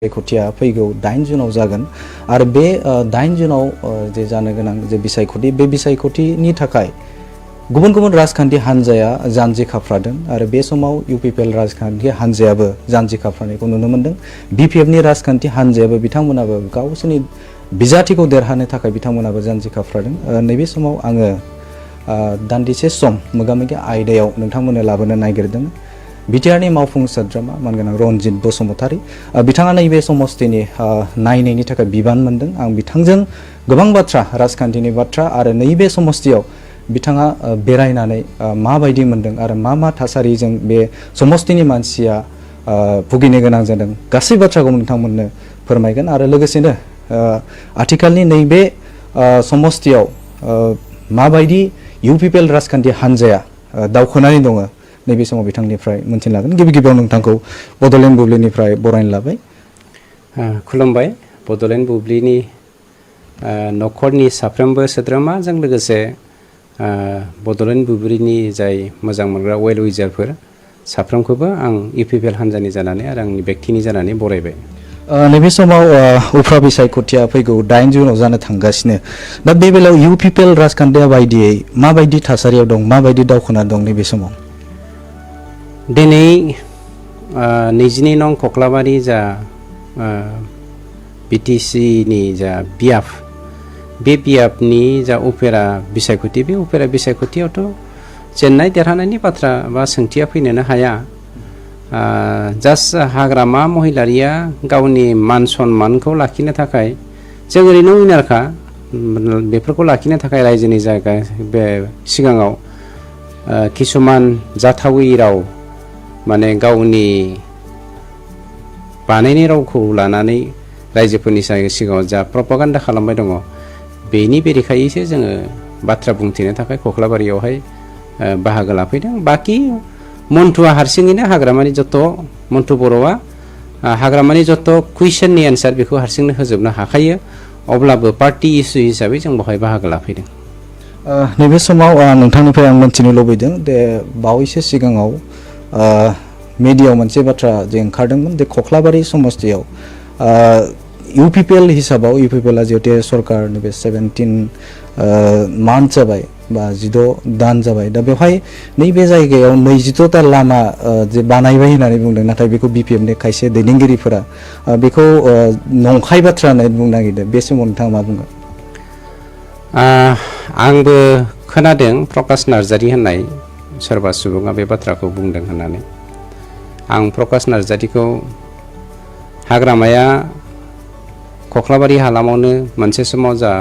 बिसायख'थिया फैगौ 8 जुनाव जागोन आरो बे 8 जुनाव जे जानो गोनां जे बिसायख'थि बे बिसायख'थिनि थाखाय गुबुन गुबुन राजखान्थि हानजाया जानजि खाफ्रादों आरो बे समाव UPPL राजखान्थि हानजायाबो जानजि खाफ्रानायखौ नुनो मोनदों। BPF नि राजखान्थि हानजायाबो बिथांमोनाबो गावसोरनि बिजाथिखौ देरहानो थाखाय बिथांमोनाबो जानजि खाफ्रादों। नैबे समाव आङो दान्दिसे सम मोगा-मोगि आयदायाव नोंथांमोननो लाबोनो नागिरदों। बिटिआरनि मावफुं सोद्रोमा मानगोनां रन्जित बसुमतारी बिथाङा नैबे समस्तिनि नायनायनि थाखाय बिबान मोनदों। आं बिथांजों गोबां बाथ्रा राजखान्थिनि बाथ्रा आरो नैबे समस्तियाव बिथाङा बेरायनानै माबायदि मोनदों आरो मा थासारिजों बे समस्तिनि मानसिया भुगिनो गोनां जादों गासै बाथ्राखौ नोंथांमोननो फोरमायगोन आरो लोगोसेनो आथिखालनि नैबे समस्तियाव माबायदि UPPL राजखान्थि हानजाया दावखोनानै दङ नैबे समाव बिथांनिफ्राय मोनथिनो लागोन। गिबियाव नोंथांखौ बड'लेण्ड बुब्लिनिफ्राय बरायनो लाबाय। खुलुमबाय। बड'लेण्ड बुब्लिनि नखरनि साफ्रोमबो सोद्रोमाजों लोगोसे बड'लेण्ड बुब्लिनि जाय मोजां मोनग्रा वेल उइजारफोर साफ्रोमखौबो आं UPPL हानजानि जानानै आरो आंनि बेक्तिनि जानानै बरायबाय। नैबे समाव उफ्रा बिसायख'थिया फैगौ 8 जुनाव जानो थांगासिनो। दा बे बेलायाव UPPL राजखान्थिया बायदियै माबायदि थासारियाव दं, माबायदि दावखोना दं नैबे समाव? दिनै 22 नं कक्लाबारि जा BTC नि जा बियाब बे बियाबनि जा उफेरा बिसायख'थि बे उफेरा बिसायख'थियावथ' जेननाय देरहानायनि बाथ्रा बा सोंथिया फैनोनो हाया। जास्ट हाग्रामा महिलारिया गावनि मान सन्मानखौ लाखिनो थाखाय जों ओरैनो उइनारखा बेफोरखौ लाखिनो थाखाय रायजोनि जायगा बे सिगाङाव किसुमान जाथावै राव माने गावनि बानायनाय रावखौ लानानै रायजोफोरनि सिगाङाव जा प्रपागान्डा खालामबाय दङ बेनि बेरेखायैसो जोङो बाथ्रा बुंथिनो थाखाय कक्लाबारियावहाय बाहागो लाफैदों। बाखि मन्टुआ हारसिङैनो हाग्रामानि जत' मन्टु बर'आ हाग्रामानि जत' कुइसननि एन्सार बेखौ हारसिंनो होजोबनो हाखायो। अब्लाबो पार्टि इसु हिसाबै जों बेवहाय बाहागो लाफैदों। नैबे समाव नोंथांनिफ्राय आं मोनथिनो लुबैदों दे बावैसो सिगाङाव मिडियायाव मोनसे बाथ्रा जे ओंखारदोंमोन दे कक्लाबारि समस्तियाव UPPL हिसाबाव UPPL जिहेतु सरकारनि बे 17 मान्थ जाबाय बा 16 दान जाबाय। दा बेवहाय नैबे जायगायाव 22ता लामा जे बानायबाय होननानै बुंदों, नाथाय बेखौ BPF नि खायसे दैदेनगिरिफोरा बेखौ नंखाय बाथ्रा होननानै बुंनो नागिरदों। बे समाव नोंथाङा मा बुङो? आंबो खोनादों प्रकाश नार्जारी होननाय सोरबा सुबुङा बे बाथ्राखौ बुंदों होननानै। आं प्रकाश नार्जारीखौ हाग्रामाया कक्लाबारि हालामावनो मोनसे समाव जा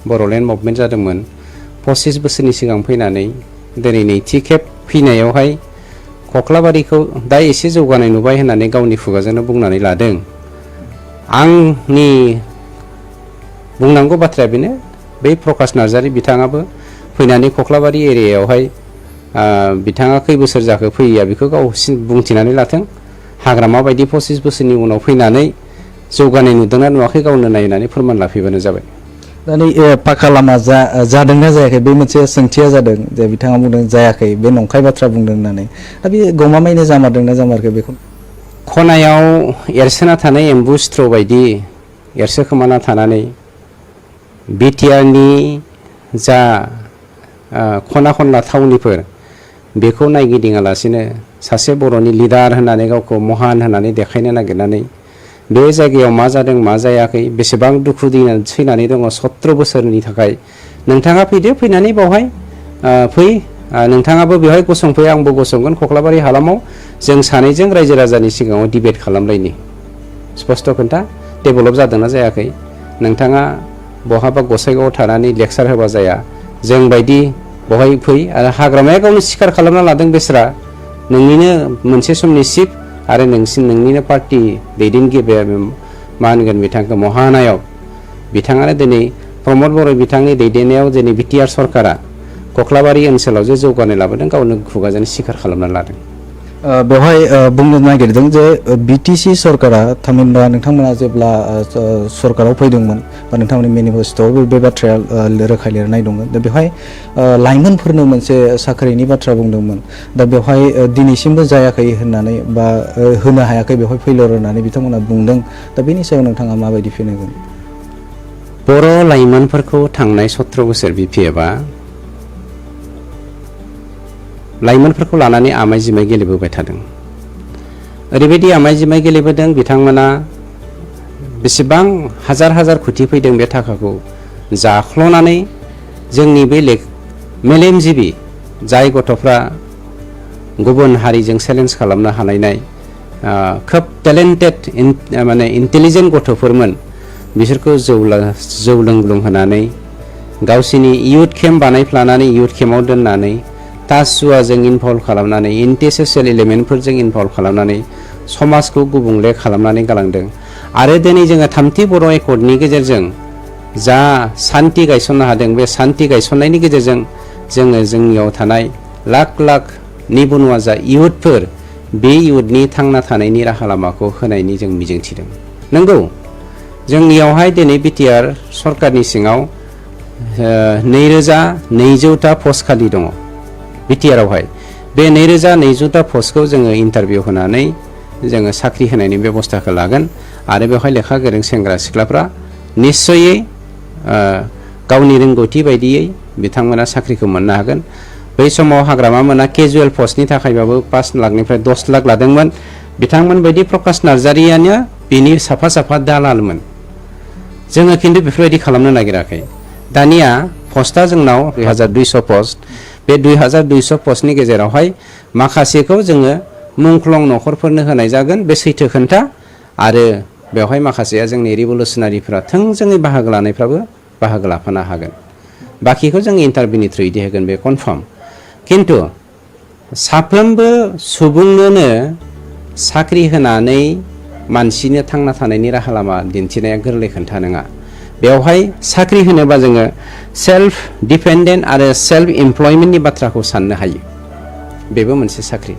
बड'लेण्ड मुभमेन्ट जादोंमोन 25 बोसोरनि सिगां फैनानै दिनै नैथि खेब फैनायावहाय कक्लाबारिखौ दा एसे जौगानाय नुबाय होननानै गावनि खुगाजोंनो बुंनानै लादों। आंनि बुंनांगौ बाथ्राया बेनो, बै प्रकाश नार्जारी बिथाङाबो फैनानै कक्लाबारि एरियायावहाय बिथाङा खै बोसोर जाखो फैया बेखौ गाव बुंथिनानै लाथों। हाग्रामा बायदि 25 बोसोरनि उनाव फैनानै जौगानाय नुदोंना नुवाखै गावनो नायनानै फोरमान लाफैबानो जाबाय। दा नै पाका लामा जादोंना जायाखै बे मोनसे सोंथिया जादों जे बिथाङा बुंदों जायाखै, बे नंखाय बाथ्रा बुंदों होननानै। दा बे गमामायैनो जामारदोंना जामाराखै बेखौ? खनायाव एरसोना थानाय एम्बु स्ट्र' बायदि एरसोखोमाना थानानै बिटिआरनि जा खना खनला थावनिफोर बेखौ नायगिदिङालासिनो सासे बर'नि लिडार होननानै गावखौ महान होननानै देखायनो नागिरनानै बे जायगायाव मा जादों मा जायाखै बेसेबां दुखु सैनानै दङ 17 बोसोरनि थाखाय नोंथाङा फैदो, फैनानै बावहाय फै, नोंथाङाबो बेवहाय गसंफै, आंबो गसंगोन कक्लाबारि हालामाव, जों सानैजों रायजो राजानि सिगाङाव डिबेट खालामलायनि। स्पष्ट खोन्था डेभेलप जादोंना जायाखै। नोंथाङा बहाबा गसाइगावआव थानानै लेक्सार होबा जाया, जों बायदि बहाय फै। आरो हाग्रामाया गावनो सिखार खालामना लादों बेस्रा, नोंनिनो मोनसे समनि चिफ आरो नोंनिनो पार्टि दैदेनगिरि मा होनगोन बिथांखौ महानायक बिथाङानो दिनै प्रमद बर' बिथांनि दैदेननायाव दिनै बिटिआर सरकारा कक्लाबारि ओनसोलाव जे जौगानाय लाबोदों गावनो खुगाजों सिखार खालामना लादों। बेवहाय बुंनो नागिरदों जे बिटिसि सरकारा थामहिनबा नोंथांमोना जेब्ला सरकाराव फैदोंमोन बा नोंथांमोननि मेनिफेस्ट'आव बे बाथ्राया रोखा लिरनाय दङ दा बेवहाय लाइमोनफोरनो मोनसे साख्रिनि बाथ्रा बुंदोंमोन दा बेवहाय दिनैसिमबो जायाखै होननानै बा होनो हायाखै बेवहाय फेलियर होननानै बिथांमोना बुंदों दा बेनि सायाव नोंथाङा माबायदि फिन होगोन? बर' लाइमोनफोरखौ थांनाय 17 बोसोर बिपिएफआ लाइमोनफोरखौ लानानै आमाय जिमाय गेलेबोबाय थादों। ओरैबायदि आमाय जिमाय गेलेबोदों बिथांमोना बेसेबां हाजार हाजार कोटि फैदों बे थाखाखौ जाख्ल'नानै जोंनि बे मेलेमजिबि जाय गथ'फ्रा गुबुन हारिजों चेलेन्ज खालामनो हानायनाय खोब टेलेन्टेड माने इन्टेलिजेन्ट गथ'फोरमोन बिसोरखौ जौ लोंग्लुं होनानै गावसिनि इयुथ केम्प बानायफ्लानानै इयुथ केम्पआव दोननानै तासुवाजों इनभल्भ खालामनानै एन्टि ससियेल एलिमेन्टफोरजों इनभल्भ खालामनानै समाजखौ गुबुंले खालामनानै गालांदों। आरो दिनै जोङो 3थि बर' एकर्डनि गेजेरजों जा सान्ति गायसननो हादों बे सान्ति गायसननायनि गेजेरजों जोङो जोंनियाव थानाय लाख लाख निबनुवा जा इयुथफोर बे इयुथनि थांना थानायनि राहा लामाखौ होनायनि जों मिजिंथिदों। नंगौ जोंनियावहाय दिनै बिटिआर सरकारनि सिङाव 2200टा पस्ट खालि दङ बिटिआरआवहाय। बे 2200टा पस्टखौ जोङो इन्टारभिउ होनानै जोङो साख्रि होनायनि बेबस्थाखौ लागोन आरो बेवहाय लेखा गोरों सेंग्रा सिख्लाफ्रा निश्चयै गावनि रोंगौथि बायदियै बिथांमोना साख्रिखौ मोननो हागोन। बै समाव हाग्रामा मोना केजुवेल पस्टनि थाखायबाबो 5 लाखनिफ्राय 10 लाख लादोंमोन। बिथांमोन बायदि प्रकाश नार्जारियानो बिनि साफा दालालमोन। जोङो खिन्थु बेफोरबायदि खालामनो नागिराखै। दानिया पस्टआ जोंनाव 2200 पस्ट। बे 2200 पस्टनि गेजेरावहाय माखासेखौ जोङो मुंख्लं नखरफोरनो होनाय जागोन बे सैथो खोन्था आरो बेवहाय माखासेया जोंनि रिभलुसनारिफ्रा थोंजोङै बाहागो लानायफ्राबो बाहागो लाफानो हागोन। बाखिखौ जों इन्टारभिउनि थ्रुयै होगोन बे कनफार्म। खिन्थु साफ्रोमबो सुबुंनोनो साख्रि होनानै मानसिनो थांना थानायनि राहा लामा दिन्थिनाया गोरलै खोन्था नङा। बेवहाय साख्रि होनोबा जोङो सेल्फ डिपेन्डेन्ट आरो सेल्फ इमप्लयमेन्टनि बाथ्राखौ साननो हायो। बेबो मोनसे साख्रि।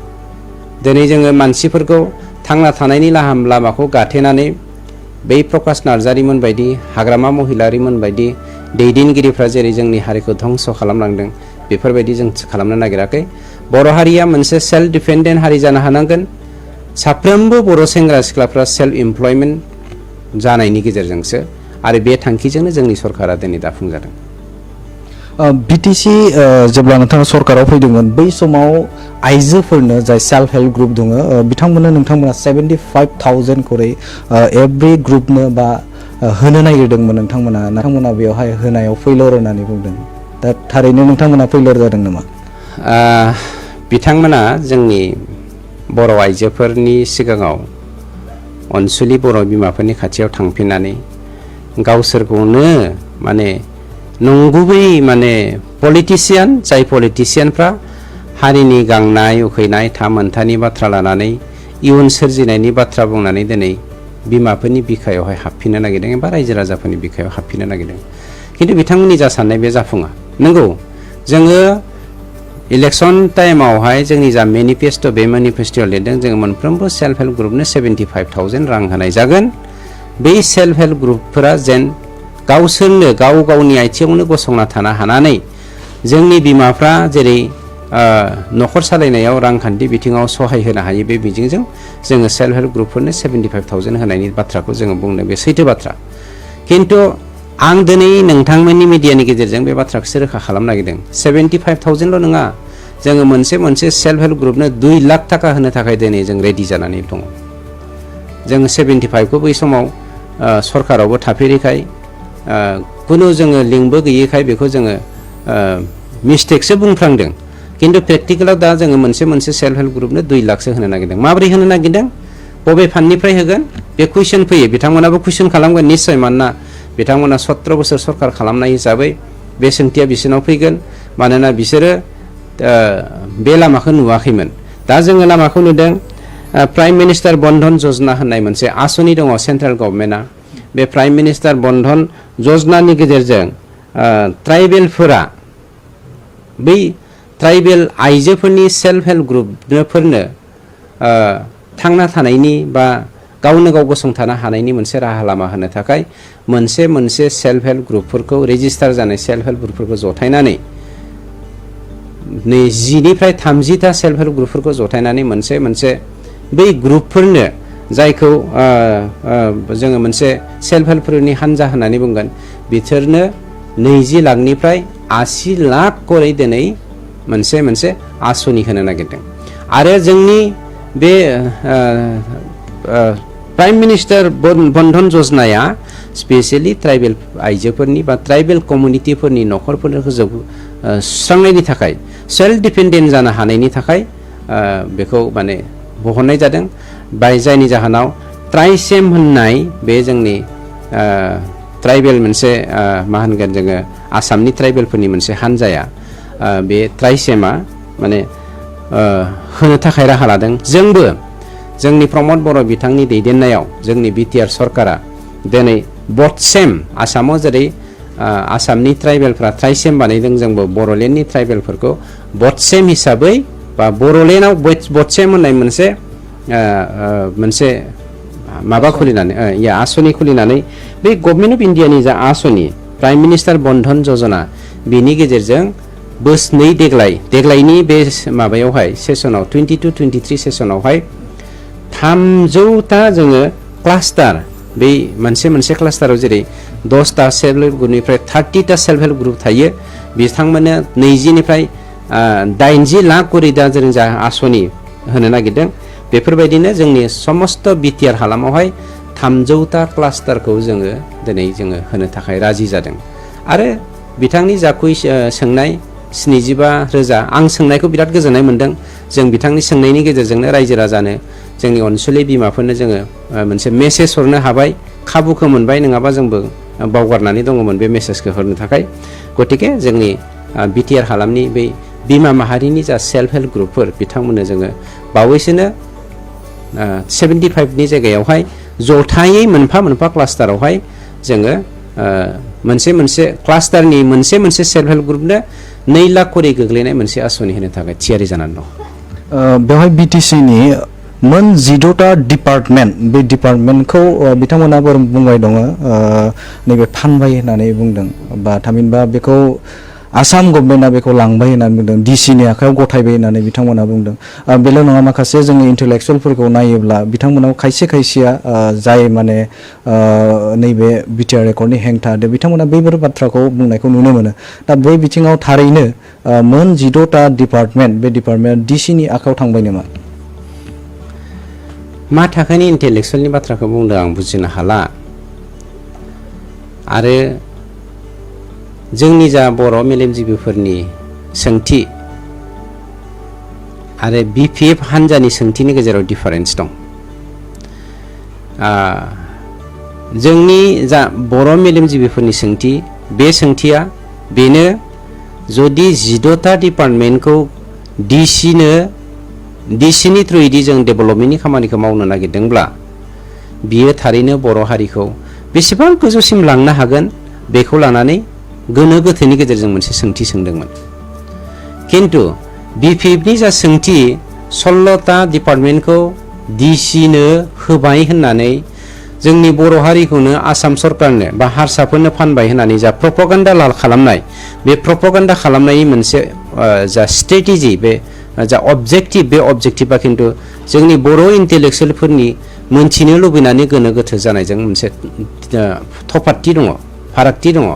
दिनै जोङो मानसिफोरखौ थांना थानायनि लामाखौ गाथेनानै बै प्रकाश नार्जारिमोन बायदि हाग्रामा महिलारिमोन बायदि दैदेनगिरिफ्रा जेरै जोंनि हारिखौ धंस' खालामलांदों बेफोरबायदि जों खालामनो नागिराखै। बर' हारिया मोनसे सेल्फ डिपेन्डेन्ट हारि जानो हानांगोन। साफ्रोमबो बर' सेंग्रा सिख्लाफ्रा सेल्फ इमप्लयमेन्ट जानायनि गेजेरजोंसो आरो बे थांखिजोंनो जोंनि सरकारा दिनै दाफुंजादों। बिटिसि जेब्ला नोंथाङा सरकाराव फैदोंमोन बै समाव आइजोफोरनो जाय सेल्फ हेल्प ग्रुप दङ बिथांमोननो नोंथांमोना 75,000 करै एभ्रि ग्रुपनो बा होनो नागिरदोंमोन नोंथांमोना बेवहाय होनायाव फेलियर होननानै बुंदों। दा थारैनो नोंथांमोना फेलियर जादों नामा? बिथांमोना जोंनि बर' आइजोफोरनि सिगाङाव अनसुलि बर' बिमाफोरनि खाथियाव थांफिननानै गावसोरखौनो माने नंगुबै माने पलिटिसियान जाय पलिटिसियानफ्रा हारिनि गांनाय उखैनाय थामोन्थानि बाथ्रा लानानै इयुन सोरजिनायनि बाथ्रा बुंनानै दिनै बिमाफोरनि बिखायावहाय हाबफिननो नागिरदों एबा रायजो राजाफोरनि बिखायाव हाबफिननो नागिरदों। खिन्थु बिथांमोननि जा साननाय बे जाफुङा। नंगौ जोङो इलेक्सन टाइमावहाय जोंनि जा मेनिफेस्ट' बे मेनिफेस्ट'आव लिरदों जोङो मोनफ्रोमबो सेल्फ हेल्प ग्रुपनो 75,000 रां होनाय जागोन। बै सेल्फ हेल्प ग्रुपफोरा जेन गावसोरनो गावनि आथिङावनो गसंना थानो हानानै जोंनि बिमाफ्रा जेरै न'खर सालायनायाव रांखान्थि बिथिङाव सहाय होनो हायो बे बिथिंजों जोङो सेल्फ हेल्प ग्रुपफोरनो 75,000 होनायनि बाथ्राखौ जोङो बुंदों बे सैथो बाथ्रा। खिन्थु आं दिनै नोंथांमोननि मिडियानि गेजेरजों बे बाथ्राखौसो रोखा खालामनो नागिरदों 75,000ल' नङा जोङो मोनसे सेल्फ हेल्प ग्रुपनो 2 लाख थाखा होनो थाखाय दिनै जों रेडि जानानै दङ। जों 75खौ बै समाव सरकारावबो थाफेरिखाय खुनु जोङो लिंकबो गैयैखाय बेखौ जोङो मिस्टेकसो बुंफ्रांदों। खिन्थु प्रेक्टिकेलाव दा जोङो मोनसे सेल्फ हेल्प ग्रुपनो 2 लाखसो होनो नागिरदों। माबोरै होनो नागिरदों बबे फान्डनिफ्राय होगोन बे कुइसन फैयो। बिथांमोनाबो कुइसन खालामगोन निस्सय। मानोना बिथांमोना 17 बोसोर सरकार खालामनाय हिसाबै बे सोंथिया बिसोरनाव फैगोन। मानोना बिसोरो बे लामाखौ नुवाखैमोन। दा जोङो लामाखौ नुदों। प्राइम मिनिस्टार बन्धन यजना होननाय मोनसे आसनि दङ सेन्ट्रेल गभर्नमेन्टआ। बे प्राइम मिनिस्टार बन्धन यजनानि गेजेरजों ट्राइबेलफोरा बै ट्राइबेल आइजोफोरनि सेल्फ हेल्प ग्रुपफोरनो थांना थानायनि बा गावनो गाव गसंथानो हानायनि मोनसे राहा लामा होनो थाखाय मोनसे सेल्फ हेल्प ग्रुपफोरखौ रेजिस्टार जानाय सेल्फ हेल्प ग्रुपफोरखौ जथायनानै 20निफ्राय 30टा सेल्फ हेल्प ग्रुपफोरखौ जथायनानै मोनसे बै ग्रुपफोरनो जायखौ जोङो मोनसे सेल्फ हेल्पफोरनि हानजा होननानै बुंगोन बिसोरनो 20 लाखनिफ्राय 80 लाख करै दिनै मोनसे आसनि होनो नागिरदों आरो जोंनि बे प्राइम मिनिस्टार बन्धन योजनाया स्पेशली ट्राइबेल आइजोफोरनि बा ट्राइबेल कमिउनिटिफोरनि न'खरफोरखौ सुस्रांनायनि थाखाय सेल्फ डिपेन्डेन्ट जानो हानायनि थाखाय बेखौ माने बहननाय जादों जायनि जाहोनाव ट्राइसेम होननाय बे जोंनि ट्राइबेल मोनसे मा होनगोन जोङो आसामनि ट्राइबेलफोरनि मोनसे हानजाया बे ट्राइसेमा माने होनो थाखाय राहा लादों जोंबो जोंनि प्रमद बर' बिथांनि दैदेननायाव जोंनि बिटिआर सरकारा दिनै बटसेम आसामाव जेरै आसामनि ट्राइबेलफ्रा ट्राइसेम बानायदों जोंबो बर'लेण्डनि ट्राइबेलफोरखौ बटसेम हिसाबै बा बर'लेण्डआव बटसेम होननाय मोनसे माबा खुलिनानै आसनि खुलिनानै बे गभर्नमेन्ट अफ इन्डियानि जा आसनि प्राइम मिनिस्टार बन्धन योजना बेनि गेजेरजों बोसोरनै देग्लायनि बे माबायावहाय सेसनाव 22-23 सेसनावहाय 300टा जोङो क्लास्टार बै मोनसे क्लास्टाराव जेरै 10टा सेल्फ हेल्प ग्रुपनिफ्राय 30टा सेल्फ हेल्प ग्रुप थायो बिथांमोननो 20निफ्राय 80 लाख करि दा जों जा आसनि होनो नागिरदों बेफोरबायदिनो जोंनि समस्त बिटिआर हालामावहाय 300टा क्लास्टारखौ दिनै जोङो होनो थाखाय राजि जादों आरो बिथांनि जा सोंनाय 75,000 आं सोंनायखौ बिराद गोजोननाय मोनदों जों बिथांनि सोंनायनि गेजेरजोंनो रायजो राजानो जोंनि अनसुलि बिमाफोरनो जोङो मोनसे मेसेज हरनो हाबाय खाबुखौ मोनबाय नङाबा जोंबो बावगारनानै दङमोन बे मेसेजखौ हरनो थाखाय गतिके जोंनि बिटिआर हालामनि बै बिमा माहारिनि जा सेल्फ हेल्प ग्रुपफोर बिथांमोननो जोङो बावैसोनो 75नि जायगायावहाय जथायै मोनफा क्लास्टारावहाय जोङो मोनसे क्लास्टारनि मोनसे सेल्फ हेल्प ग्रुपनो 2 लाख करि गोग्लैनाय मोनसे आसनि होनो थाखाय थियारि जानानै दं बेवहाय बिटिसिनि मोन 16टा डिपार्टमेन्ट बे डिपार्टमेन्टखौ बिथांमोना बुंबाय दङ नैबे फानबाय होननानै बुंदों बा थामहिनबा बेखौ आसाम गभर्नमेन्टआ बेखौ लांबाय होननानै बुंदों डिसिनि आखायाव गथायबाय होननानै बिथांमोना बुंदों बेल' नङा माखासे जोंनि इन्टेलेक्सुयेलफोरखौ नायोब्ला बिथांमोनाव खायसेया जाय माने नैबे बिटिआर रेकर्डनि हेंथा बिथांमोना बैफोर बाथ्राखौ बुंनायखौ नुनो मोनो दा बै बिथिङाव थारैनो मोन 16टा डिपार्टमेन्ट बे डिपार्टमेन्टआ डिसिनि आखायाव थांबाय नामा मा थाखोनि इन्टेलेक्सुयेलनि बाथ्राखौ बुंदों आं बुजिनो हाला आरो जोंनि जा बर' मेलेमजिबिफोरनि सोंथि आरो बिपिएफ हानजानि सोंथिनि गेजेराव डिफारेन्स दं जोंनि जा बर' मेलेमजिबिफोरनि सोंथि बे सोंथिया बेनो जुदि 16टा डिपार्टमेन्टखौ डिसिनि थ्रुयै जों डेभेलपमेन्टनि खामानिखौ मावनो नागिरदोंब्ला बियो थारैनो बर' हारिखौ बेसेबां गोजौसिम लांनो हागोन बेखौ लानानै गोनो गोथोनि गेजेरजों मोनसे सोंथि सोंदोंमोन किन्तु बिपिएफनि जा सोंथि 16टा डिपार्टमेन्टखौ डिसिनो होबाय होननानै जोंनि बर' हारिखौनो आसाम सरकारनो बा हारसाफोरनो फानबाय होननानै जा प्रपागान्डा खालामनाय बे प्रपागान्डा खालामनायनि मोनसे जा स्ट्रेटेजि बे जा अबजेक्टिभ बे अबजेक्टिभा किन्तु जोंनि बर' इन्टेलेक्सुयेलफोरनि मोनथिनो लुबैनानै गोनो गोथो जानायजों मोनसे फारागथि दङ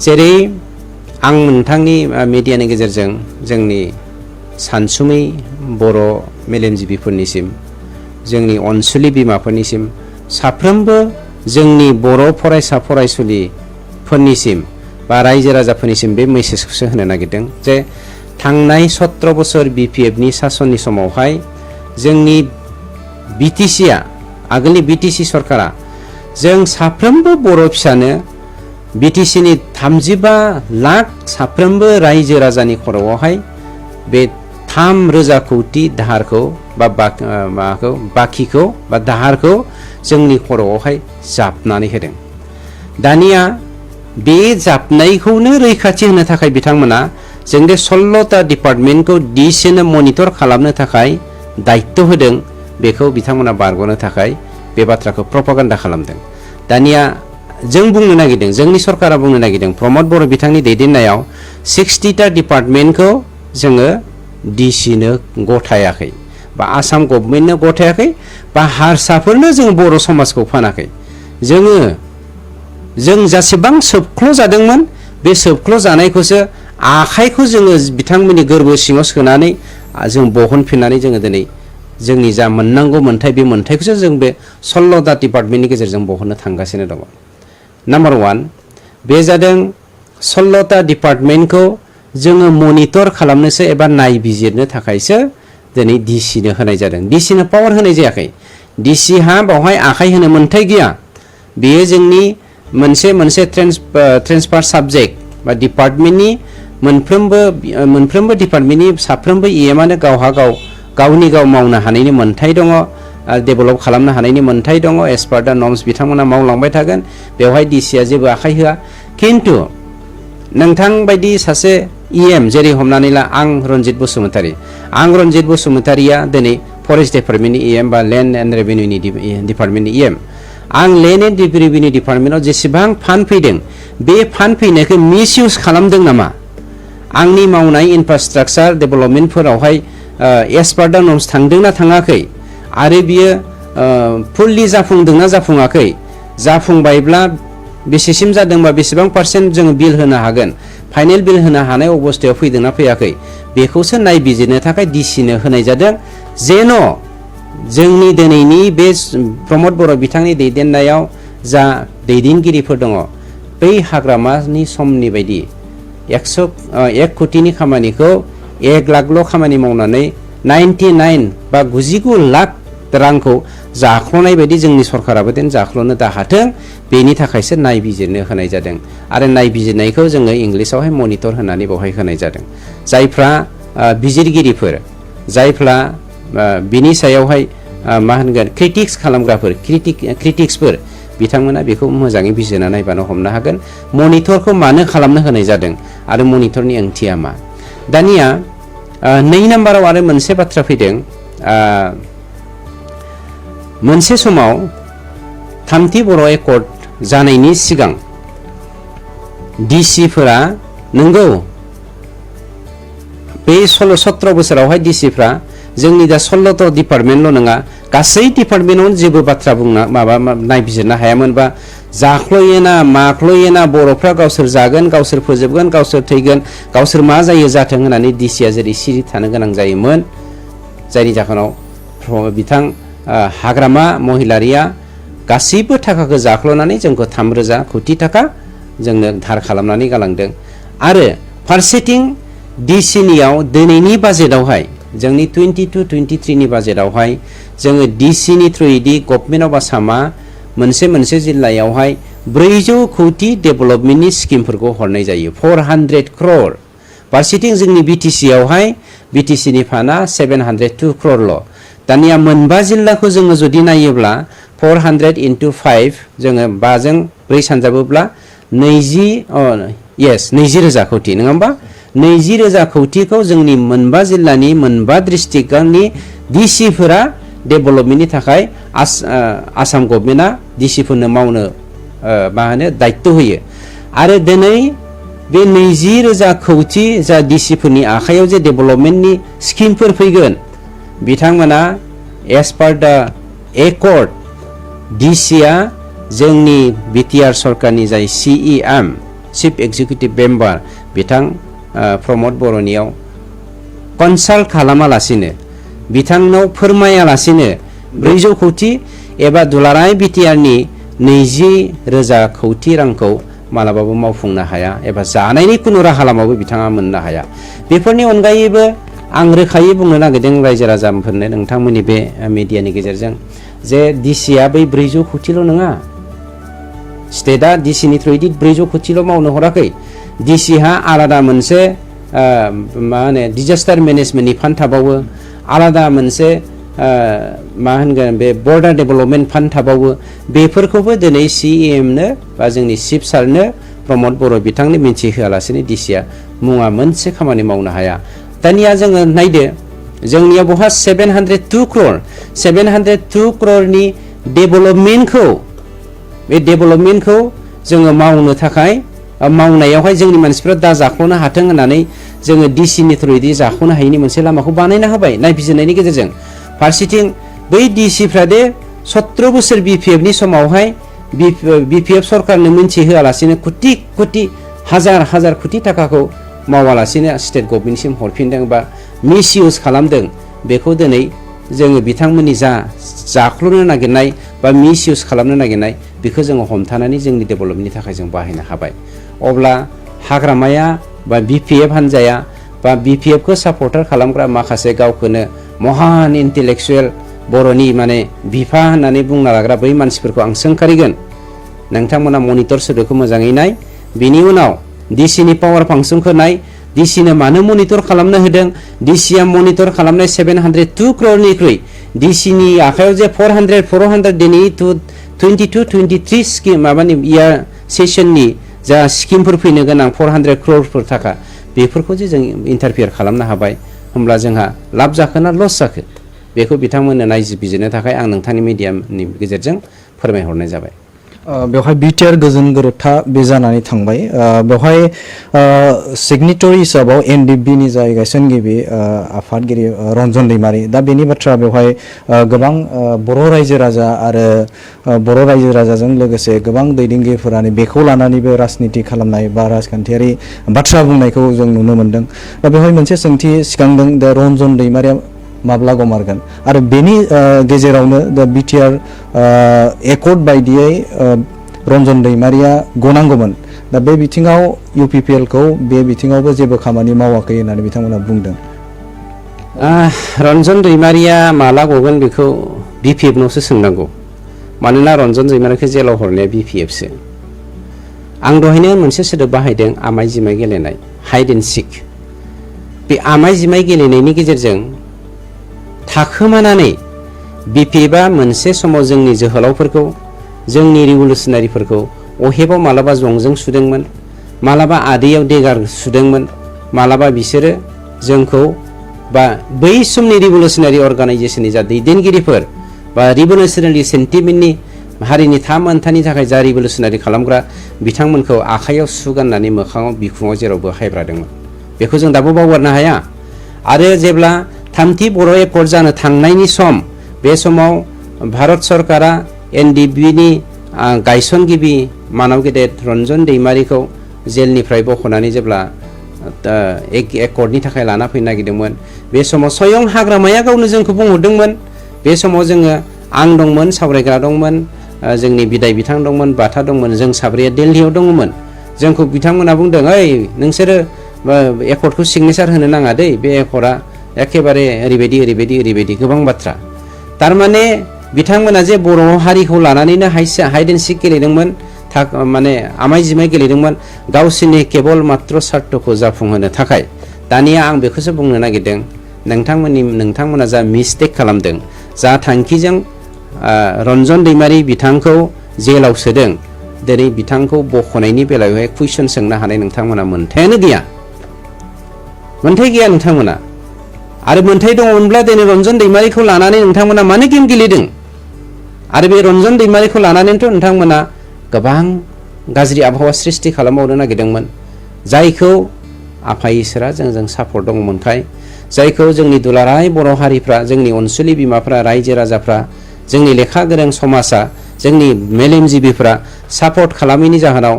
जेरै आं नोंथांनि मिडियानि गेजेरजों जोंनि सानसुमै बर' मेलेमजिबिफोरनिसिम जोंनि अनसुलि बिमाफोरनिसिम साफ्रोमबो जोंनि बर' फरायसा फरायसुलिफोरनिसिम बा रायजो राजाफोरनिसिम बे मेसेजखौसो होनो नागिरदों जे थांनाय 17 बोसोर बिपिएफनि सासननि समावहाय जोंनि बिटिसिआ आगोलनि बिटिसि सरकारा जों साफ्रोमबो बर' फिसानो बिटिसिनि 35 लाख साफ्रोमबो रायजो राजानि खर'आवहाय बे 3,000 कौटि दाहारखौ बा बाखिखौ बा दाहारखौ जोंनि खर'आवहाय जाबनानै होदों दानिया बे जाबनायखौनो रैखाथि होनो थाखाय बिथांमोना जों बे 16टा डिपार्टमेन्टखौ डिसिनो मनिटर खालामनो थाखाय दायित्व होदों बेखौ बिथांमोना बारग'नो थाखाय बे बाथ्राखौ प्रपागान्डा खालामदों। दानिया जों बुंनो नागिरदों, जोंनि सरकारा बुंनो नागिरदों, प्रमद बर' बिथांनि दैदेननायाव 60टा डिपार्टमेन्टखौ जोङो डिसिनो गथायाखै बा आसाम गभर्नमेन्टनो गथायाखै बा हारसाफोरनो जों बर' समाजखौ फानाखै। जों जेसेबां सोबख्ल' जादोंमोन बे सोबख्ल' जानायखौसो आखाइखौ जोङो बिथांमोननि गोरबो सिङाव सोनानै जों बहनफिननानै जोङो दिनै जोंनि जा मोननांगौ मोन्थाय बे मोन्थायखौसो जों बे 16टा डिपार्टमेन्टनि गेजेरजों बहननो थांगासिनो दङ। नाम्बार 1 बे जादों 16टा डिपार्टमेन्टखौ जोङो मनिटर खालामनोसो एबा नायबिजिरनो थाखायसो दिनै डिसिनो होनाय जादों। डिसिनो पावार होनाय जायाखै। डिसिहा बेवहाय आखाइ होनो मोन्थाय गैया। बेयो जोंनि मोनसे ट्रेन्सफार साबजेक्ट बा डिपार्टमेन्टनि मोनफ्रोमबो डिपार्टमेन्टनि साफ्रोमबो इएमआनो गावनि गाव मावनो हानायनि मोन्थाय दङ, डेभेलप खालामनो हानायनि मोन्थाय दङ। एस पार दा नर्म्स बिथांमोना मावलांबाय थागोन, बेवहाय डिसिआ जेबो आखाइ होआ। खिन्थु नोंथां बायदि सासे इएम, जेरै हमनानै ला आं रन्जित बसुमतारिया दिनै फरेस्ट डिपार्टमेन्टनि इएम बा लेन्ड एन्ड रेभिनिउनि डिपार्टमेन्टनि इएम। आं लेन्ड एन्ड रेभिनिउ डिपार्टमेन्टआव जेसेबां फान्ड फैदों बे फान्ड फैनायखौ मिसइउज खालामदों नामा? आंनि मावनाय इनफ्रास्ट्राक्चार डेभेलपमेन्टफोरावहाय एस पार दा नर्म्स थांदोंना थाङाखै आरो बियो फुल्लि जाफुंदोंना जाफुङाखै, जाफुंबायब्ला बेसेसिम जादोंबा बेसेबां पार्सेन्ट जोङो बिल होनो हागोन, फाइनेल बिल होनो हानाय अबस्थायाव फैदोंना फैयाखै बेखौसो नायबिजिरनो थाखाय डिसिनो होनाय जादों। जेन' जोंनि दिनैनि बे प्रमद बर' बिथांनि दैदेननायाव जा दैदेनगिरिफोर दङ बै हाग्रामानि समनि बायदि 1 कोटिनि खामानिखौ 1 लाखल' खामानि मावनानै 99 बा 99 लाख रांखौ जाख्ल'नाय बायदि जोंनि सरकाराबो जाख्ल'नो दाहाथों, बेनि थाखायसो नायबिजिरनो होनाय जादों। आरो नायबिजिरनायखौ जोङो इंलिसावहाय मनिटर होनानै बेवहाय होनाय जादों। जायफ्रा बिजिरगिरिफोर, जायफ्रा बिनि सायावहाय मा होनगोन क्रिटिक्स खालामग्राफोर, क्रिटिक्सफोर, बिथांमोना बेखौ मोजाङै बिजिरना नायबानो हमनो हागोन मनिटरखौ मानो खालामनो होनाय जादों आरो मनिटरनि ओंथिया मा। दानिया 2 नाम्बाराव आरो मोनसे बाथ्रा फैदों। मोनसे समाव 3थि बर' एकर्ड जानायनि सिगां डिसिफोरा नंगौ बे 17 बोसोरावहाय डिसिफ्रा जोंनि दा 16टा डिपार्टमेन्टल' नङा गासै डिपार्टमेन्टआवनो जेबो बाथ्रा बुंना नायबिजिरनो हायामोन बा जाख्ल'योना माख्ल'योना बर'फ्रा गावसोर जागोन, गावसोर फोजोबगोन, गावसोर थैगोन, गावसोर मा जायो जाथों होननानै डिसिआ जेरै सिरि थानो गोनां जायोमोन। जायनि जाहोनाव बिथां हाग्रामा महिलारिया गासैबो थाखाखौ जाख्ल'नानै जोंखौ 3,000 कोटि थाखा जोंनो धार खालामनानै गालांदों। आरो फारसेथिं डिसिनियाव दिनैनि बाजेटआवहाय जोंनि 22-23नि बाजेटआवहाय जोङो डिसिनि थ्रुयैदि गभर्नमेन्ट अफ आसामा मोनसे जिल्लायावहाय 400 कोटि डेभेलपमेन्टनि स्किमफोरखौ हरनाय जायो, 400 crore। फारसेथिं जोंनि बिटिसियावहाय बिटिसिनि फान्डआ 702 crore ल'। दानिया मोनबा जिल्लाखौ जोङो जुदि नायोब्ला 400 × 5 जोङो 5जों 4 सानजाबोब्ला 20,000 कोटि नङा होमबा? 20,000 कोटिखौ जोंनि मोनबा जिल्लानि मोनबा डिस्ट्रिक्टनि डिसिफोरा डेभेलपमेन्टनि थाखाय आसाम गभर्नमेन्टआ डिसिफोरनो मावनो दायित्व होयो। आरो दिनै बे 20,000 कोटि जा डिसिफोरनि आखायाव जे डेभेलपमेन्टनि स्किमफोर फैगोन, बिथांमोना एस पार दा एकर्ड डिसिआ जोंनि बिटिआर सरकारनि जाय CEM चिफ एक्जिकिउटिभ मेम्बार बिथां प्रमद बर'नियाव कनसाल्ट खालामालासिनो, बिथांनाव फोरमायालासिनो 400 कोटि एबा दुलाराय बिटिआरनि 20,000 कोटि रांखौ मालाबाबो मावफुंनो हाया एबा जानायनि खुनु राहा लामाबो बिथाङा मोननो हाया। बेफोरनि अनगायैबो आं रोखायै बुंनो नागिरदों रायजो राजाफोरनो नोंथांमोननि बे मिडियानि गेजेरजों जे डिसिआ बै 400 कोटिल' नङा, स्टेटआ डिसिनि थ्रुयैदि 400 कोटिल' मावनो हराखै। डिसिहा आलादा मोनसे डिजास्टार मेनेजमेन्टनि फान्ड थाबावो, आलादा मोनसे मा होनगोन बे बर्डार डेभेलपमेन्ट फान्ड थाबावो। बेफोरखौबो दिनै CEMनो बा जोंनि चिफ सारनो प्रमद बर' बिथांनो मिन्थिहोआलासिनो डिसिआ मुङा मोनसे खामानि मावनो हाया। दानिया जोङो नायदो जोंनियाव बहा 702 क्रर 702 क्ररनि डेभेलपमेन्टखौ बे डेभेलपमेन्टखौ जोङो मावनो थाखाय मावनायावहाय जोंनि मानसिफ्रा दा जाख'नो हाथों होननानै जोङो डिसिनि थ्रुयै जाख'नो हायैनि मोनसे लामाखौ बानायना होबाय नायबिजिरनायनि गेजेरजों फारसेथिं बै डिसिफ्रा दे 17 बोसोर बिपिएफनि समावहाय बिपिएफ सरकारनो मिन्थिहोआलासिनो कोटि कोटि हाजार हाजार कोटि थाखाखौ मावालासिनो स्टेट गभर्नमेन्टसिम हरफिनदों बा मिस इउज खालामदों बेखौ दिनै जोङो बिथांमोननि जाख्ल'नो नागिरनाय बा मिस इउज खालामनो नागिरनाय बेखौ जोङो हमथानानै जोंनि डेभेलपमेन्टनि थाखाय जों बाहायनो हाबाय अब्ला हाग्रामाया बा बिपिएफ हान्जाया बा बिपिएफखौ सापर्टार खालामग्रा माखासे गावखौनो महान इन्टेलेक्सुवेल बर'नि माने बिफा होननानै बुंना लाग्रा बै मानसिफोरखौ आं सोंखारिगोन नोंथांमोना मनिटर सोदोबखौ मोजाङै नाय बिनि उनाव डिसिनि पावार फांसनखौ नाय डिसिनो मानो मनिटर खालामनो होदों डिसिया मनिटर खालामनाय 702 क्ररनिख्रुइ डिसिनि आखायाव जे 400 दिनै 22-23 स्किम माबानि इयार सेसननि जा स्किमफोर फैनो गोनां 400 क्ररफोर थाखा बेफोरखौ जे जों इन्टारफियार खालामनो हाबाय होमब्ला जोंहा लाब जाखो ना लस जाखो बेखौ बिथांमोननो नायबिजिरनो थाखाय आं नोंथांनि मिडियामनि गेजेरजों फोरमायहरनाय जाबाय बेवहाय बिटिआर गोजोन गोरोबथा बे जानानै थांबाय बेवहाय सिगनेटरि हिसाबाव एनडिएफबि जाय गायसनगिरि आफादगिरि रन्जन दैमारी दा बेनि बाथ्रा बेवहाय गोबां बर' रायजो राजा आरो बर' रायजो राजाजों लोगोसे गोबां दैदेनगिरिफोरानो बेखौ लानानैबो राजनिति खालामनाय बा राजखान्थियारि बाथ्रा बुंनायखौ जों नुनो मोन्दों दा बेवहाय मोनसे सोंथि सिखांदों दा रन्जन दैमारिया माब्ला गमारगोन आरो बेनि गेजेरावनो दा बिटिआर एकर्ड बायदियै रन्जन दैमारिया गनांगौमोन दा बे बिथिङाव UPPL खौ बे बिथिङावबो जेबो खामानि मावाखै होननानै बिथांमोना बुंदों रन्जन दैमारिया माला गगोन बेखौ बिपिएफनावसो सोंनांगौ मानोना रन्जन दैमारिखौ जेलाव हरनाया बिपिएफसो आं दहायनो मोनसे सोदोब बाहायदों आमाय जिमाय गेलेनाय हाइड एन्ड सिक बे आमाय जिमाय गेलेनायनि गेजेरजों थाखोमानानै बिपिएफआ मोनसे समाव जोंनि जोहोलावफोरखौ जोंनि रिभलिउसनारिफोरखौ अहेबाव मालाबा जंजों सुदोंमोन मालाबा आदैयाव देगार सुदोंमोन मालाबा बिसोरो जोंखौ बा बै समनि रिभलिउसनारि अर्गानाइजेसननि जा दैदेनगिरिफोर बा रिभलिउसनारि सेन्टिमेन्टनि हारिनि थामोन्थानि थाखाय जा रिभलिउसनारि खालामग्रा बिथांमोनखौ आखाइयाव सु गाननानै मोखाङाव बिखुङाव जेरावबो हायब्रादोंमोन बेखौ जों दाबो बावगारनो हाया आरो जेब्ला थामथि बर' एकर्ड जानो थांनायनि सम बे समाव भारत सरकारा एनडिएफबिनि गायसनगिरि मानव गेदेर रन्जन दैमारिखौ जेलनिफ्राय बख'नानै जेब्ला एकर्डनि थाखाय लाना फैनो नागिरदोंमोन बे समाव स्वयं हाग्रामाया गावनो जोंखौ बुंहरदोंमोन बे समाव जोङो आं दंमोन सावरायग्रा दंमोन जोंनि बिदाय बिथां दंमोन बाथा दंमोन जों साब्रैया दिल्लीयाव दङमोन जोंखौ बिथांमोना बुंदों ओइ नोंसोरो एकर्डखौ सिगनेसार होनो नाङा दै बे एकर्डआ एखेबारे ओरैबायदि गोबां बाथ्रा थारमाने बिथांमोना जे बर' हारिखौ लानानैनो हाइड एन्ड सिक गेलेदोंमोन माने आमाय जिमाय गेलेदोंमोन गावसोरनि केबल मात्र सार्थखौ जाफुंहोनो थाखाय दानिया आं बेखौसो बुंनो नागिरदों नोंथांमोना जा मिस्टेक खालामदों जा थांखिजों रन्जन दैमारी बिथांखौ जेलाव सोदों दिनै बिथांखौ बख'नायनि बेलायावहाय कुइसन सोंनो हानाय नोंथांमोना मोन्थायानो गैया नोंथांमोना आरो मोन्थाय दङमोनब्ला दिनै रन्जन दैमारिखौ लानानै नोंथांमोना मानो गेम गेलेदों आरो बे रन्जन दैमारिखौ लानानैथ' नोंथांमोना गोबां गाज्रि आबहावा सृष्टि खालामबावनो नागिरदोंमोन जायखौ आफा इसोरा जोंजों सापर्ट दङमोनखाय जायखौ जोंनि दुलाराय बर' हारिफ्रा जोंनि अनसुलि बिमाफ्रा रायजो राजाफ्रा जोंनि लेखा गोरों समाजा जोंनि मेलेमजिबिफ्रा सापर्ट खालामैनि जाहोनाव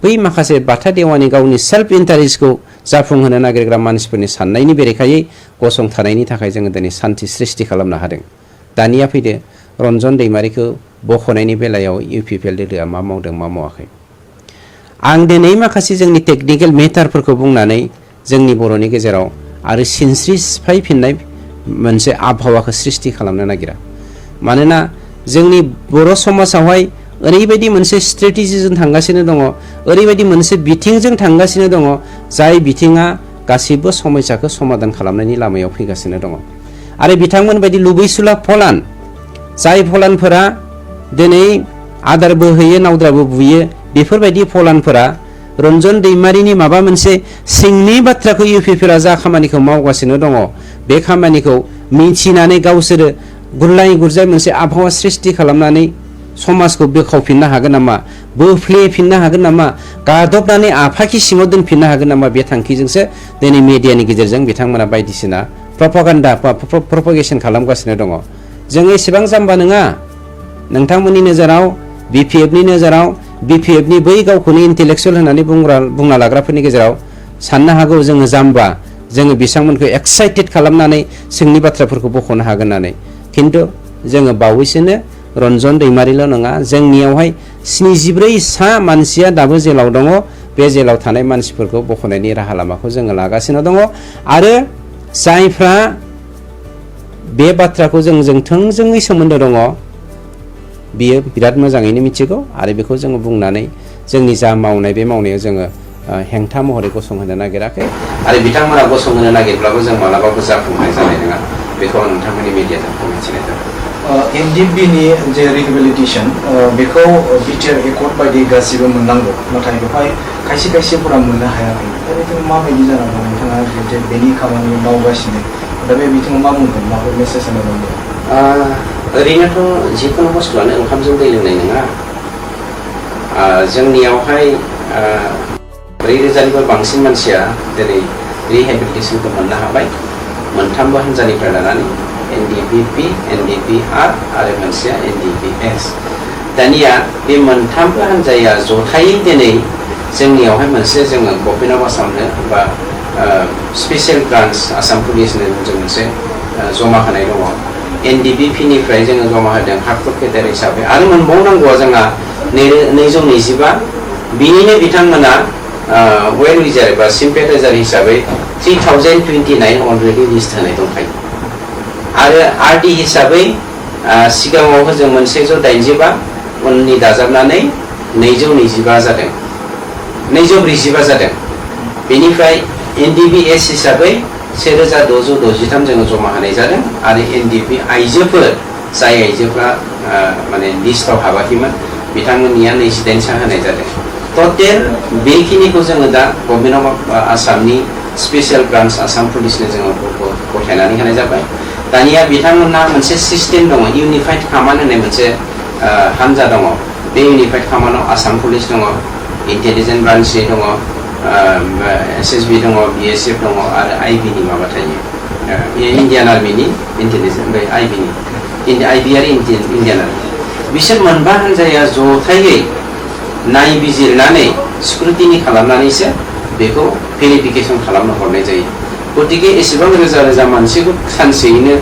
बै माखासे बाथा देवानि गावनि सेल्फ इन्टारेस्टखौ जाफुंहोनो नागिरग्रा मानसिफोरनि साननायनि बेरेखायै गसंथानायनि थाखाय जोङो दिनै सान्थि सृष्टि खालामनो हादों दानिया फैदो रन्जन दैमारिखौ बख'नायनि बेलायाव UPPL दोलोआ मा मावदों मा मावाखै आं दिनै माखासे जोंनि टेकनिकेल मेटारफोरखौ बुंनानै जोंनि बर'नि गेजेराव आरो सिनस्रि सिफायफिननाय मोनसे आबहावाखौ सृष्टि खालामनो नागिरा मानोना जोंनि बर' समाजावहाय ओरैबायदि मोनसे स्ट्रेटेजिजों थांगासिनो दङ ओरैबायदि मोनसे बिथिंजों थांगासिनो दङ जाय बिथिङा गासैबो समस्याखौ समाधान खालामनायनि लामायाव फैगासिनो दङ आरो बिथांमोन बायदि लुबैसुला फलान जाय फलानफोरा दिनै आदारबो होयो नावद्राबो बुयो बेफोरबायदि फलानफोरा रन्जन दैमारिनि माबा मोनसे सिंनि बाथ्राखौ UPPL जा खामानिखौ मावगासिनो दङ बे खामानिखौ मिथिनानै गावसोरो गुरलाय गुरजाय मोनसे आबहावा सृष्टि खालामनानै समाजखौ बोखावफिननो हागोन नामा बोफ्लेफिननो हागोन नामा गादबनानै आफाखि सिङाव दोनफिननो हागोन नामा बे थांखिजोंसो दिनै मिडियानि गेजेरजों बिथांमोना बायदिसिना प्रपागेसन खालामगासिनो दङ जों एसेबां जाम्बा नङा नोंथांमोननि नोजोराव BPFनि नोजोराव BPFनि बै गावखौनो इन्टेलेक्सुवेल होननानै बुंना लाग्राफोरनि गेजेराव साननो हागौ जोङो जाम्बा जोङो बिथांमोनखौ एक्साइटेड खालामनानै सिंनि बाथ्राफोरखौ बख'नो हागोन होननानै खिन्थु जोङो बावैसोनो रन्जन दैमारिल' नङा जोंनियावहाय 74 सा मानसिया दाबो जेलाव दङ बे जेलाव थानाय मानसिफोरखौ बख'नायनि राहा लामाखौ जोङो लागासिनो दङ आरो जायफ्रा बे बाथ्राखौ जों थोंजोङै सोमोन्दो दङ बियो बिराद मोजाङैनो मिथिगौ आरो बेखौ जोङो बुंनानै जोंनि जा मावनाय बे मावनायाव जोङो हेंथा महरै गसंहोनो नागिराखै आरो बिथांमोना गसंहोनो नागिरब्लाबो जों मालाबाबो जाफुंनाय जानाय नङा बेखौ आं नोंथांमोननि मिडियाजों मिथिनाय जाबाय NDFBनि जे रिहेबिलिटेसन बेखौ बिटिआर एकर्ड बायदि गासिबो मोननांगौ नाथाय बेवहाय खायसे खायसेफोरा मोननो हायाखै दा बिथिङाव माबायदि जानांगौ नोंथाङा जे बेनि खामानि मावगासिनो दा बे बिथिङाव मा बुंगोन माबाफोर मेसेज होनो दङ ओरैनोथ' जिखुनु बुस्थुआनो ओंखामजों दै लोंनाय नङा जोंनियावहाय 4,000निबो बांसिन मानसिया दिनै रिहेबिलिटेसनखौ मोननो हाबाय मोनथामबो हान्जानिफ्राय लानानै NDFB, NDPR आरो मोनसेया NDPS दानिया बे मोनथामबो हान्जाया जथायै दिनै जोंनियावहाय मोनसे जोङो गभर्नमेन्ट अफ आसामनो बा स्पेसियेल ब्रान्च आसाम पुलिसनो जों मोनसे जमा होनाय दङ NDBPनिफ्राय जोङो जमा होदों हार्ड केटेर हिसाबै आरो मोनबावनांगौआ जोंहा 225 बिनिनो बिथांमोना वेल विजार बा सिम्पेटाइजार हिसाबै 3029 अलरेडि लिस्ट होनाय दंखायो आरो RD हिसाबै सिगाङाव जों 185 उननि दाजाबनानै 225 जादों 245 जादों बेनिफ्राय NDBS हिसाबै 1663 जोङो जमा होनाय जादों आरो NDB आइजोफोर जाय आइजोफ्रा माने लिस्टआव हाबाखैमोन बिथांमोननिया 28 सा होनाय जादों टटेल बेखिनिखौ जोङो दा गभर्नमेन्ट अफ आसामनि स्पेसियेल ब्रान्च आसाम पुलिसनो जोङो गथायनानै होनाय जाबाय दानिया बिथांमोनहा मोनसे सिस्टेम दङ इउनिफाइड कामान्ड होननाय मोनसे हान्जा दङ बे इउनिफाइड कामान्डआव आसाम पुलिस दङ इन्टेलिजेन्स ब्रान्चनि दङ SSB दङ BSF दङ आरो IBनि माबा थायो इन्डियान आर्मिनि इन्टेलिजेन्स ओमफ्राय IB आरो इन्डियान आर्मि बिसोर मोनबा हान्जाया जथायै नायबिजिरनानै स्क्रुटिनि खालामनानैसो बेखौ भेरिफिकेसन खालामनो हरनाय जायो गतिके एसेबां रोजा रोजा मानसिखौ सानसेयैनो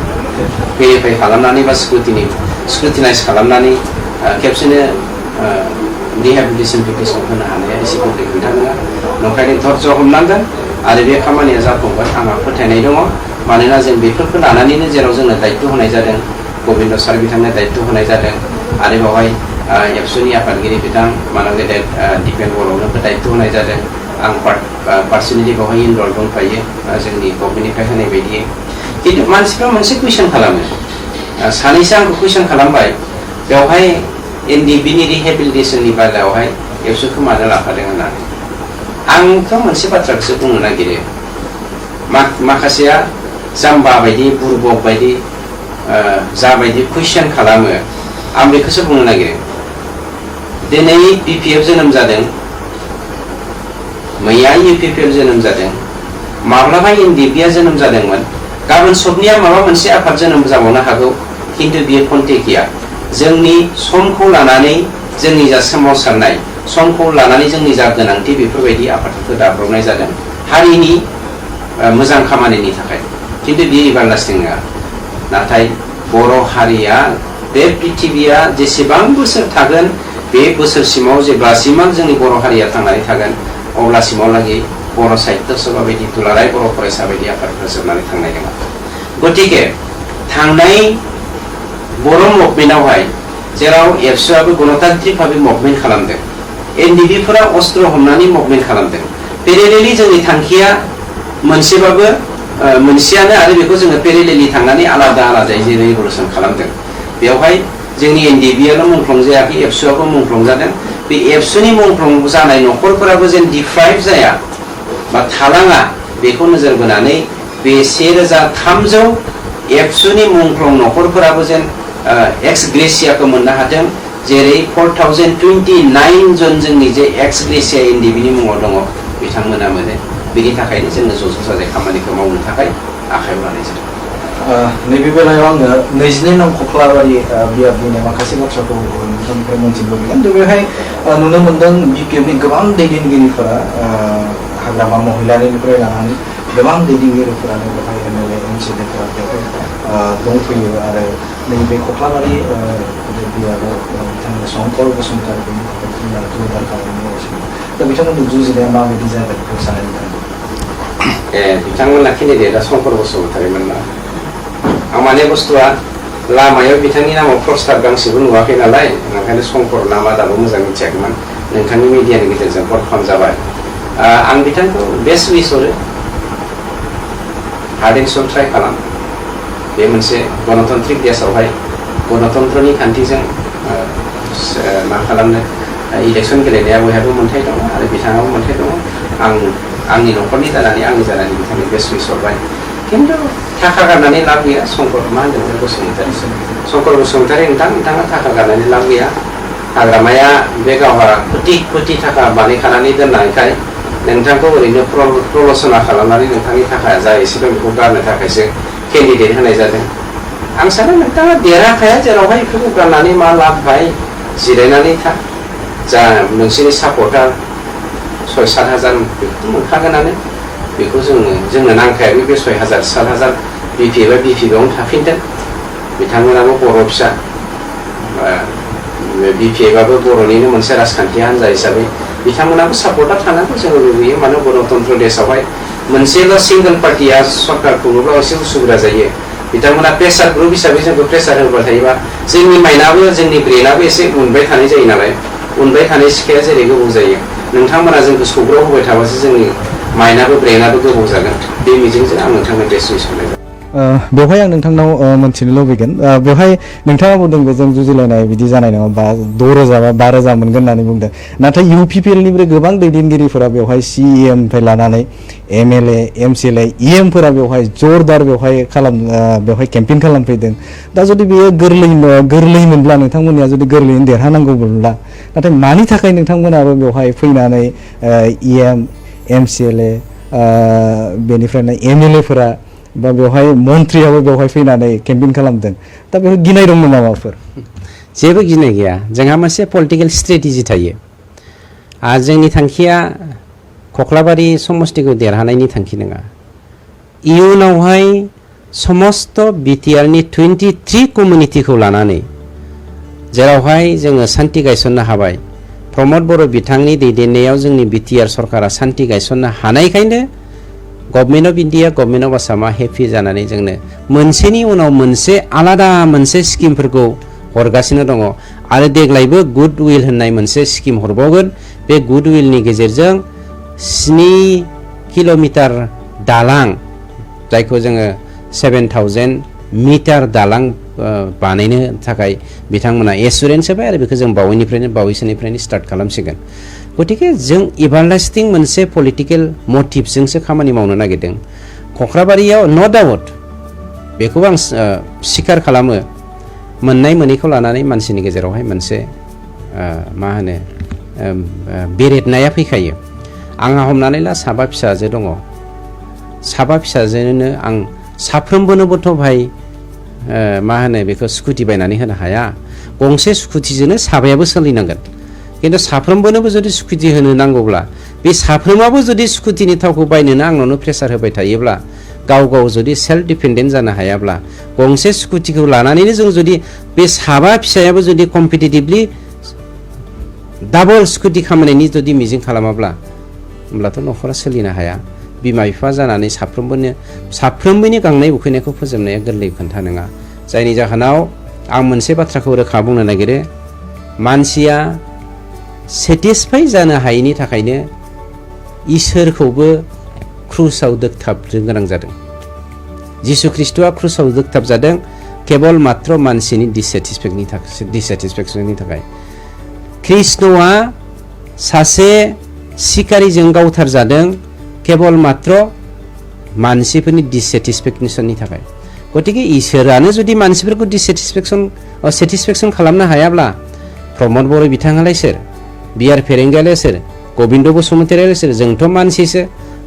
भेरिफाइ खालामनानै बा स्क्रुटिनाइज खालामनानै खेबसेनो रिहेबिलिटेसन पेकेजखौ होनो हानाया एसे गोरलै खोथा नङा नंखायनो धर्ज हमनांगोन आरो बे खामानिया जाफुंगोन आंहा फोथायनाय दङ मानोना जों बेफोरखौ लानानैनो जेराव जोंनो दायित्व होनाय जादों गबिन्द सार बिथांनो दायित्व होनाय जादों आरो बेवहाय एबसुनि आफादगिरि बिथां मानगेदेर दिपेन बर'नोबो दायित्व होनाय जादों आं पार्सनेलि बेवहाय इनरल दंफायो जोंनि गभर्नमेन्टनिफ्राय होनाय बायदि खिन्थु मानसिफ्रा मोनसे कुइसन खालामो सानैसो आंखौ कुइसन खालामबाय बेवहाय NDBनि रिहेबिलिटेसननि बेलायावहाय एबसुखौ मानो लाफादों होननानै आंथ' मोनसे बाथ्राखौसो बुंनो नागिरो माखासेया जाम्बा बायदि बुरबक बायदि जाबायदि कुइसन खालामो आं बेखौसो बुंनो नागिरो दिनै BPF जोनोम जादों मैया UPPL जोनोम जादों माब्लाबा NDBआ जोनोम जादोंमोन गाबोन सबनिया माबा मोनसे आफाद जोनोम जाबावनो हागौ खिन्थु बियो कन्टेक्ट गैया जोंनि समखौ लानानै जोंनि जा सोमावसारनाय समखौ लानानै जोंनि जा गोनांथि बेफोरबायदि आफादफोरखौ दाब्रबनाय जादों हारिनि मोजां खामानिनि थाखाय खिन्थु बियो एभारलास्टिं नङा नाथाय बर' हारिया बे पृथिबिया जेसेबां बोसोर थागोन बे बोसोरसिमाव जेब्लासिम जोंनि बर' हारिया थांनानै थागोन अब्लासिमावलागै बर' साहित्य सभा बायदि दुलाराय बर' फरायसा बायदि आफादफोरा जोबनानै थांनाय नङा गतिके थांनाय बर' मुभमेन्टआवहाय जेराव एबसुआबो गणतान्त्रिक भाबै मुभमेन्ट खालामदों NDBफोरा अस्त्र हमनानै मुभमेन्ट खालामदों पेरेलेलि जोंनि थांखिया मोनसेबाबो मोनसेयानो आरो बेखौ जोङो पेरेलेलि थांनानै आलादा आलादायै जे रिभलुसन खालामदों बेवहाय जोंनि NDBआल' मुंख्लं जायाखै एबसुआबो मुंख्लं जादों बे एबसुनि मुंख्लं जानाय न'खरफोराबो जेन डिप्राइभ जाया बा थालाङा बेखौ नोजोर बोनानै बे 1300 एबसुनि मुंख्लं न'खरफोराबो जेन एक्स ग्रेसियाखौ मोननो हादों जेरै 4029 जन जोंनि जे एक्स ग्रेसिया एनडिएफबि मुङाव दङ बिथांमोना मोनो बेनि थाखायनो जोङो ज' जाजाय खामानिखौ मावनो थाखाय आखायाव लानाय जादों नैबे बेलायाव आङो 22 नं खख्लाबारि बियाबनि माखासे बाथ्राखौ नोंथांनिफ्राय मोनथिनो लुबैगोन दा बेवहाय नुनो मोनदों बिपिएफनि गोबां दैदेनगिरिफोरा हाग्रामा महिलानिफ्राय लानानै गोबां दैदेनगिरिफोरानो बेवहाय एमएलए एमसिएलएफोरा बेवहाय दंफैयो आरो नैबे खख्लाबारि बियाबाव बिथांमोना शंकर बसुमतारी बेनि थाखाय जोंना जोरदार खामानि मावगासिनो दा बिथांमोननि जुजिनाया माबायदि जागोन बेखौ सानो बिथांमोना केन्डिडेटआ शंकर बसुमतारीमोन ना आं माने बुस्थुआ लामायाव बिथांनि नामाव प्रस्ताब गांसेबो नुवाखै नालाय ओंखायनो शंकर नामा दाबो मोजां मिथियाखैमोन नोंथांनि मिडियानि गेजेरजों कनफार्म जाबाय आं बिथांखौ बेस्ट उइस हरो हार्ड एन्ड सल्ट ट्राइ खालाम बे मोनसे गणतन्त्रिक देशआवहाय गणतन्त्रनि खान्थिजों मा खालामनो इलेक्सन गेलेनाया बयहाबो मोन्थाय दङ आरो बिथाङाबो मोन्थाय दङ आंनि न'खरनि जानानै आंनि जानानै बिथांनि बेस्ट उइस हरबाय खिन्थु थाखा गारनानै लाब गैया शंकर मा होनदों बसुमतारी शंकर बसुमतारी नोंथाङा थाखा गारनानै लाब गैया हाग्रामाया बे गावहा कोटि थाखा बानायखानानै दोननायखाय नोंथांखौ ओरैनो प्रलसना खालामनानै नोंथांनि थाखाया जा एसे दं बेखौ गारनो थाखायसो केन्डिडेट होनाय जादों आं सानो नोंथाङा देरहाखाया जेरावहाय बेफोरखौ गारनानै मा लाब भाय जिरायनानै था जा नोंसोरनि सापर्टार 6-7 हाजार बेखौथ' मोनखागोनानो बेखौ जोंनो नांखायाबो बे 6,000 7,000 बिपिएफआ बिपिएफआवनो थाफिनदों बिथांमोनाबो बर' फिसा बिपिएफआबो बर'निनो मोनसे राजखान्थि हान्जा हिसाबै बिथांमोनाबो सापर्टआ थानांगौ जोङो लुबैयो मानो गणतन्त्र देशआवहाय मोनसेल' सिंगल पार्टिया सरकार खुङोब्ला एसे उसुबिदा जायो बिथांमोना प्रेसार ग्रुप हिसाबै जोंखौ प्रेसार होबाय थायोबा जोंनि माइन्डआबो जोंनि ब्रेनाबो एसे उनबाय थानाय जायो नालाय उनबाय थानाय सिखाया जेरै गोबाव जायो नोंथांमोना जोंखौ सौग्राव होबाय थाबासो जोंनि माइन्डआबो ब्रेनाबो गोबाव जागोन बे मिजिंजों आं नोंथांनो बेस्ट उइस होनाय बेवहाय आं नोंथांनाव मोनथिनो लुबैगोन बेवहाय नोंथाङा बुंदों जों जुजिलायनाय बिदि जानाय नङा बा 6,000 बा 12,000 मोनगोन होननानै बुंदों नाथाय UPPLनिफ्राय गोबां दैदेनगिरिफोरा बेवहाय CEMनिफ्राय लानानै MLA MCLA EMफोरा बेवहाय जोरदार बेवहाय केम्पेइन खालामफैदों दा जुदि बेयो गोरलैमोनब्ला नोंथांमोननिया जुदि गोरलैयैनो देरहानांगौमोनब्ला नाथाय मानि थाखाय नोंथांमोनाबो बेवहाय फैनानै EM MCLA बेनिफ्रायनो MLAफोरा बा बेवहाय मन्थ्रियाबो बेवहाय फैनानै केम्पेइन खालामदों दा बेवहाय गिनाय दंमोन माबाफोर जेबो गिनाय गैया जोंहा मोनसे पलिटिकेल स्ट्रेटेजि थायो जोंनि थांखिया खख्लाबारि समष्टिखौ देरहानायनि थांखि नङा इयुनावहाय समस्त बिटिआरनि 23 कमिउनिटिखौ लानानै जेरावहाय जोङो सान्थि गायसननो हाबाय प्रमद बर' बिथांनि दैदेननायाव जोंनि बिटिआर सरकारा सान्थि गायसननो हानायखायनो government of India government of आसामा हेपि जानानै जोंनो मोनसेनि उनाव मोनसे आलादा मोनसे स्किमफोरखौ हरगासिनो दङ आरो देग्लायबो गुड उइल होननाय मोनसे स्किम हरबावगोन बे गुड उइलनि गेजेरजों 7 किल'मिटार दालां जायखौ जोङो 7,000 मिटार दालां बानायनो थाखाय बिथांमोना एसुरेन्स होबाय आरो बेखौ जों बावैसोनिफ्रायनो स्टार्ट खालामसिगोन गतिके जों एभारलास्टिं मोनसे पलिटिकेल मटिभजोंसो खामानि मावनो नागिरदों खख्लाबारियाव नो डाउट बेखौ आं स्वीकार खालामो मोननाय मोनैखौ लानानै मानसिनि गेजेरावहाय मोनसे मा होनो बेरेदनाया फैखायो आंहा हमनानै ला साबा फिसाजो दङ साबा फिसाजोनो आं साफ्रोमबोनोबोथ' भाई मा होनो बेखौ स्कुटि बायनानै होनो हाया गंसे स्कुटिजोंनो साबायाबो सोलिनांगोन किन्तु साफ्रोमबोनोबो जुदि स्कुटि होनो नांगौब्ला बे साफ्रोमाबो जुदि स्कुटिनि थावखौ बायनोनो आंनावनो प्रेसार होबाय थायोब्ला गाव जुदि सेल्फ डिपेन्डेन्ट जानो हायाब्ला गंसे स्कुटिखौ लानानैनो जों जुदि बे साबा फिसायाबो जुदि कम्पिटिटिभलि डाबल स्कुटि खामायनायनि जुदि मिजिं खालामाब्ला होमब्लाथ' न'खरा सोलिनो हाया बिमा बिफा जानानै साफ्रोमबोनि गांनाय उखैनायखौ फोजोबनाया गोरलै खोथा नङा जायनि जाहोनाव आं मोनसे बाथ्राखौ रोखा बुंनो नागिरो मानसिया सेटिसफाइ जानो हायैनि थाखायनो इसोरखौबो क्रुसाव दोगथाबनो गोनां जादों जिसु ख्रिस्ट'आ क्रुसाव दोगथाब जादों केवल मात्र मानसिनि डिससेटिसफेक्शननि थाखाय कृष्णआ सासे सिखारिजों गावथारजादों केबल मात्र मानसिफोरनि डिसेटिसफेक्शननि थाखाय। गतिके इसोरानो जुदि मानसिफोरखौ सेटिसफेक्शन खालामनो हायाब्ला प्रमद बर' बिथाङालाय सोर, बिआर फेरेंगायालाय सोर, गबिन्द बसुमतारियालाय सोर? जोंथ' मानसिसो,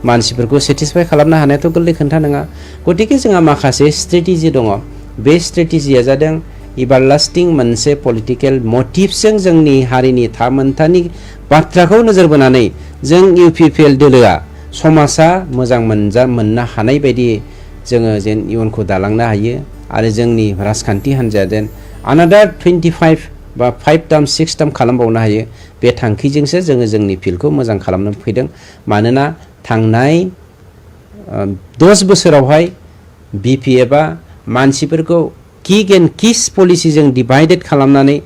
मानसिफोरखौ सेटिसफाइ खालामनो हानायाथ' गोरलै खोथा नङा। गतिके जोंहा माखासे स्ट्रेटेजि दङ। बे स्ट्रेटेजिया जादों इभारलास्टिं मोनसे पलिटिकेल मटिभजों जोंनि हारिनि थामोनथानि बाथ्राखौ नोजोर बोनानै जों UPPL दोलोआ समाजा मोजां मोननो हानाय बायदि जोङो जेन इयुनखौ दालांनो हायो आरो जोंनि राजखान्थि हान्जाया जेन आनादार 25 बा 5 टार्म 6 टार्म खालामबावनो हायो, बे थांखिजोंसो जोङो जोंनि फिल्डखौ मोजां खालामनो फैदों। मानोना थांनाय 10 बोसोरावहाय BPFआ मानसिफोरखौ किक एन्ड किस पलिसिजों डिभाइडेड खालामनानै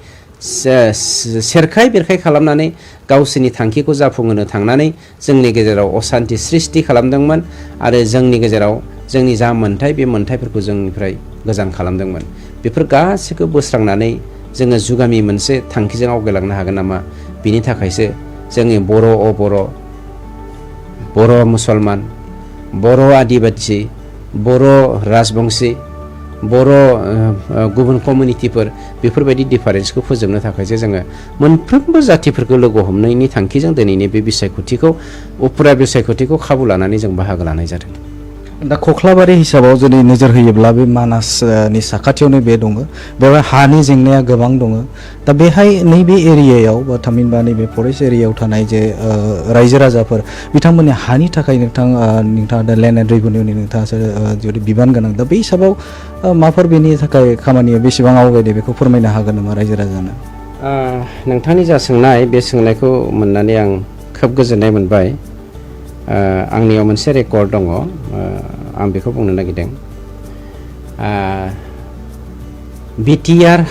सेरखाय बेरखाय खालामनानै गावसोरनि थांखिखौ जाफुंहोनो थांनानै जोंनि गेजेराव असान्ति सृष्टि खालामदोंमोन आरो जोंनि गेजेराव जोंनि जा मोन्थाय बे मोन्थायफोरखौ जोंनिफ्राय गोजान खालामदोंमोन। बेफोर गासैखौ बोस्रांनानै जोङो जुगामि मोनसे थांखिजों आवगायलांनो हागोन नामा? बिनि थाखायसो जोंनि बर' मुसलमान, बर' आदिबासि, बर' राजबंसि, बर' गुबुन कमिउनिटिफोर, बेफोरबायदि डिफारेन्सखौ फोजोबनो थाखायसो जोङो मोनफ्रोमबो जातिफोरखौ लोगो हमनायनि थांखिजों दिनैनि बे बिसायख'थिखौ उफुरा बिसायख'थिखौ खाबु लानानै जों बाहागो लानाय जादों। दा खख्लाबारि हिसाबाव जुदि नोजोर होयोब्ला बे मानासनि साखाथियावनो बे दङ, बेवहाय हानि जेंनाया गोबां दङ। दा बेहाय नैबे एरियायाव बा थामहिनबा नैबे फरेस्ट एरियायाव थानाय जे रायजो राजाफोर बिथांमोननि हानि थाखाय नोंथाङा दा लेन्ड एन्ड रेभिनिउनि नोंथाङासो जुदि बिबान गोनां, दा बे हिसाबाव माफोर बेनि थाखाय खामानिया बेसेबां आवगायदो बेखौ फोरमायनो हागोन नामा रायजो राजानो? नोंथांनि जा सोंनाय, बे सोंनायखौ मोननानै आं खोब गोजोननाय मोनबाय। आंनियाव मोनसे रेकर्ड दङ, आं बेखौ बुंनो नागिरदों। BTR,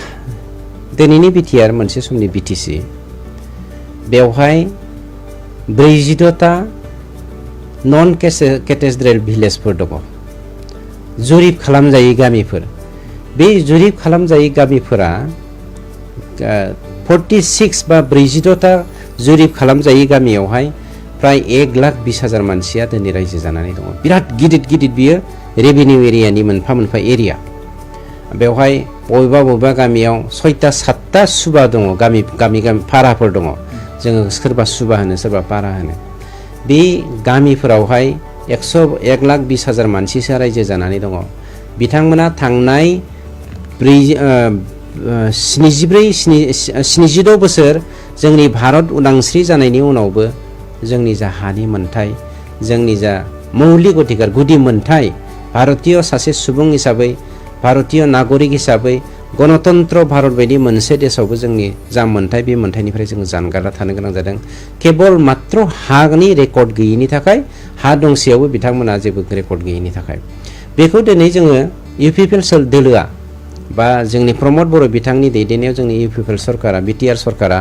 दिनैनि BTR मोनसे समनि BTC, बेवहाय 42टा नन केटेड्रेल भिलेजफोर दङ, जुरिब खालामजायै गामिफोर। बे जुरिब खालामजायै गामिफोरा 46 बा 42टा जुरिब खालामजायै गामियावहाय प्राय 1,20,000 मानसिया दिनै रायजो जानानै दङ। बिराद गिदिर बियो रेभिनिउ एरियानि मोनफा मोनफा एरिया। बेवहाय बबेबा गामियाव 6टा 7टा सुबा दङ, गामि पाराफोर दङ। जोङो सोरबा सुबा होनो, सोरबा पारा होनो। बे गामिफोरावहाय 1,20,000 मानसिसो रायजो जानानै दङ। बिथांमोना थांनाय 72 बोसोर जोंनि भारत उदांस्रि जानायनि उनावबो जोंनि जा हानि मोन्थाय, जोंनि जा मौलिक अधिकार, गुदि मोन्थाय, भारतीय सासे सुबुं हिसाबै, भारतीय नागरिक हिसाबै गणतन्त्र भारत बायदि मोनसे देशावबो जोंनि जा मोन्थाय, बे मोन्थायनिफ्राय जोङो जानगारना थानो गोनां जादों। केबल मात्र हानि रेकर्ड गैयिनि थाखाय, हा दंसेयावबो बिथांमोना जेबो रेकर्ड गैयिनि थाखाय। बेखौ दिनै जोङो UPPL दोलोआ बा जोंनि प्रमद बर' बिथांनि दैदेननायाव जोंनि UPPL सरकारा, BTR सरकारा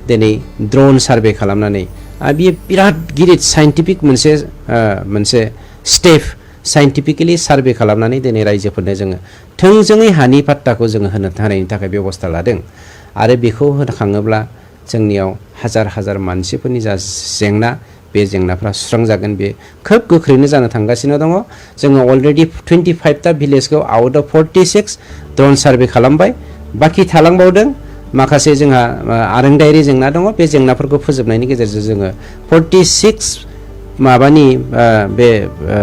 दिनै ड्रन सार्भे खालामनानै बियो बिराद गिदिर साइन्टिफिक मोनसे स्टेप, साइन्टिफिकेलि सार्भे खालामनानै दिनै रायजोफोरनो जोङो थोंजोङै हानि पाट्टाखौ जोङो होनायनि थाखाय बेबस्था लादों। आरो बेखौ होखाङोब्ला जोंनियाव हाजार मानसिफोरनि जा जेंना, बे जेंनाफ्रा सुस्रांजागोन। बे खोब गोख्रैनो जानो थांगासिनो दङ। जोङो अलरेडि 25टा भिलेजखौ आउट अफ 46 ड्रन सार्भे खालामबाय। बाखि थालांबावदों माखासे जोंहा आरोंदायारि जेंना दङ। बे जेंनाफोरखौ फोजोबनायनि गेजेरजों जोङो 46 माबानि बे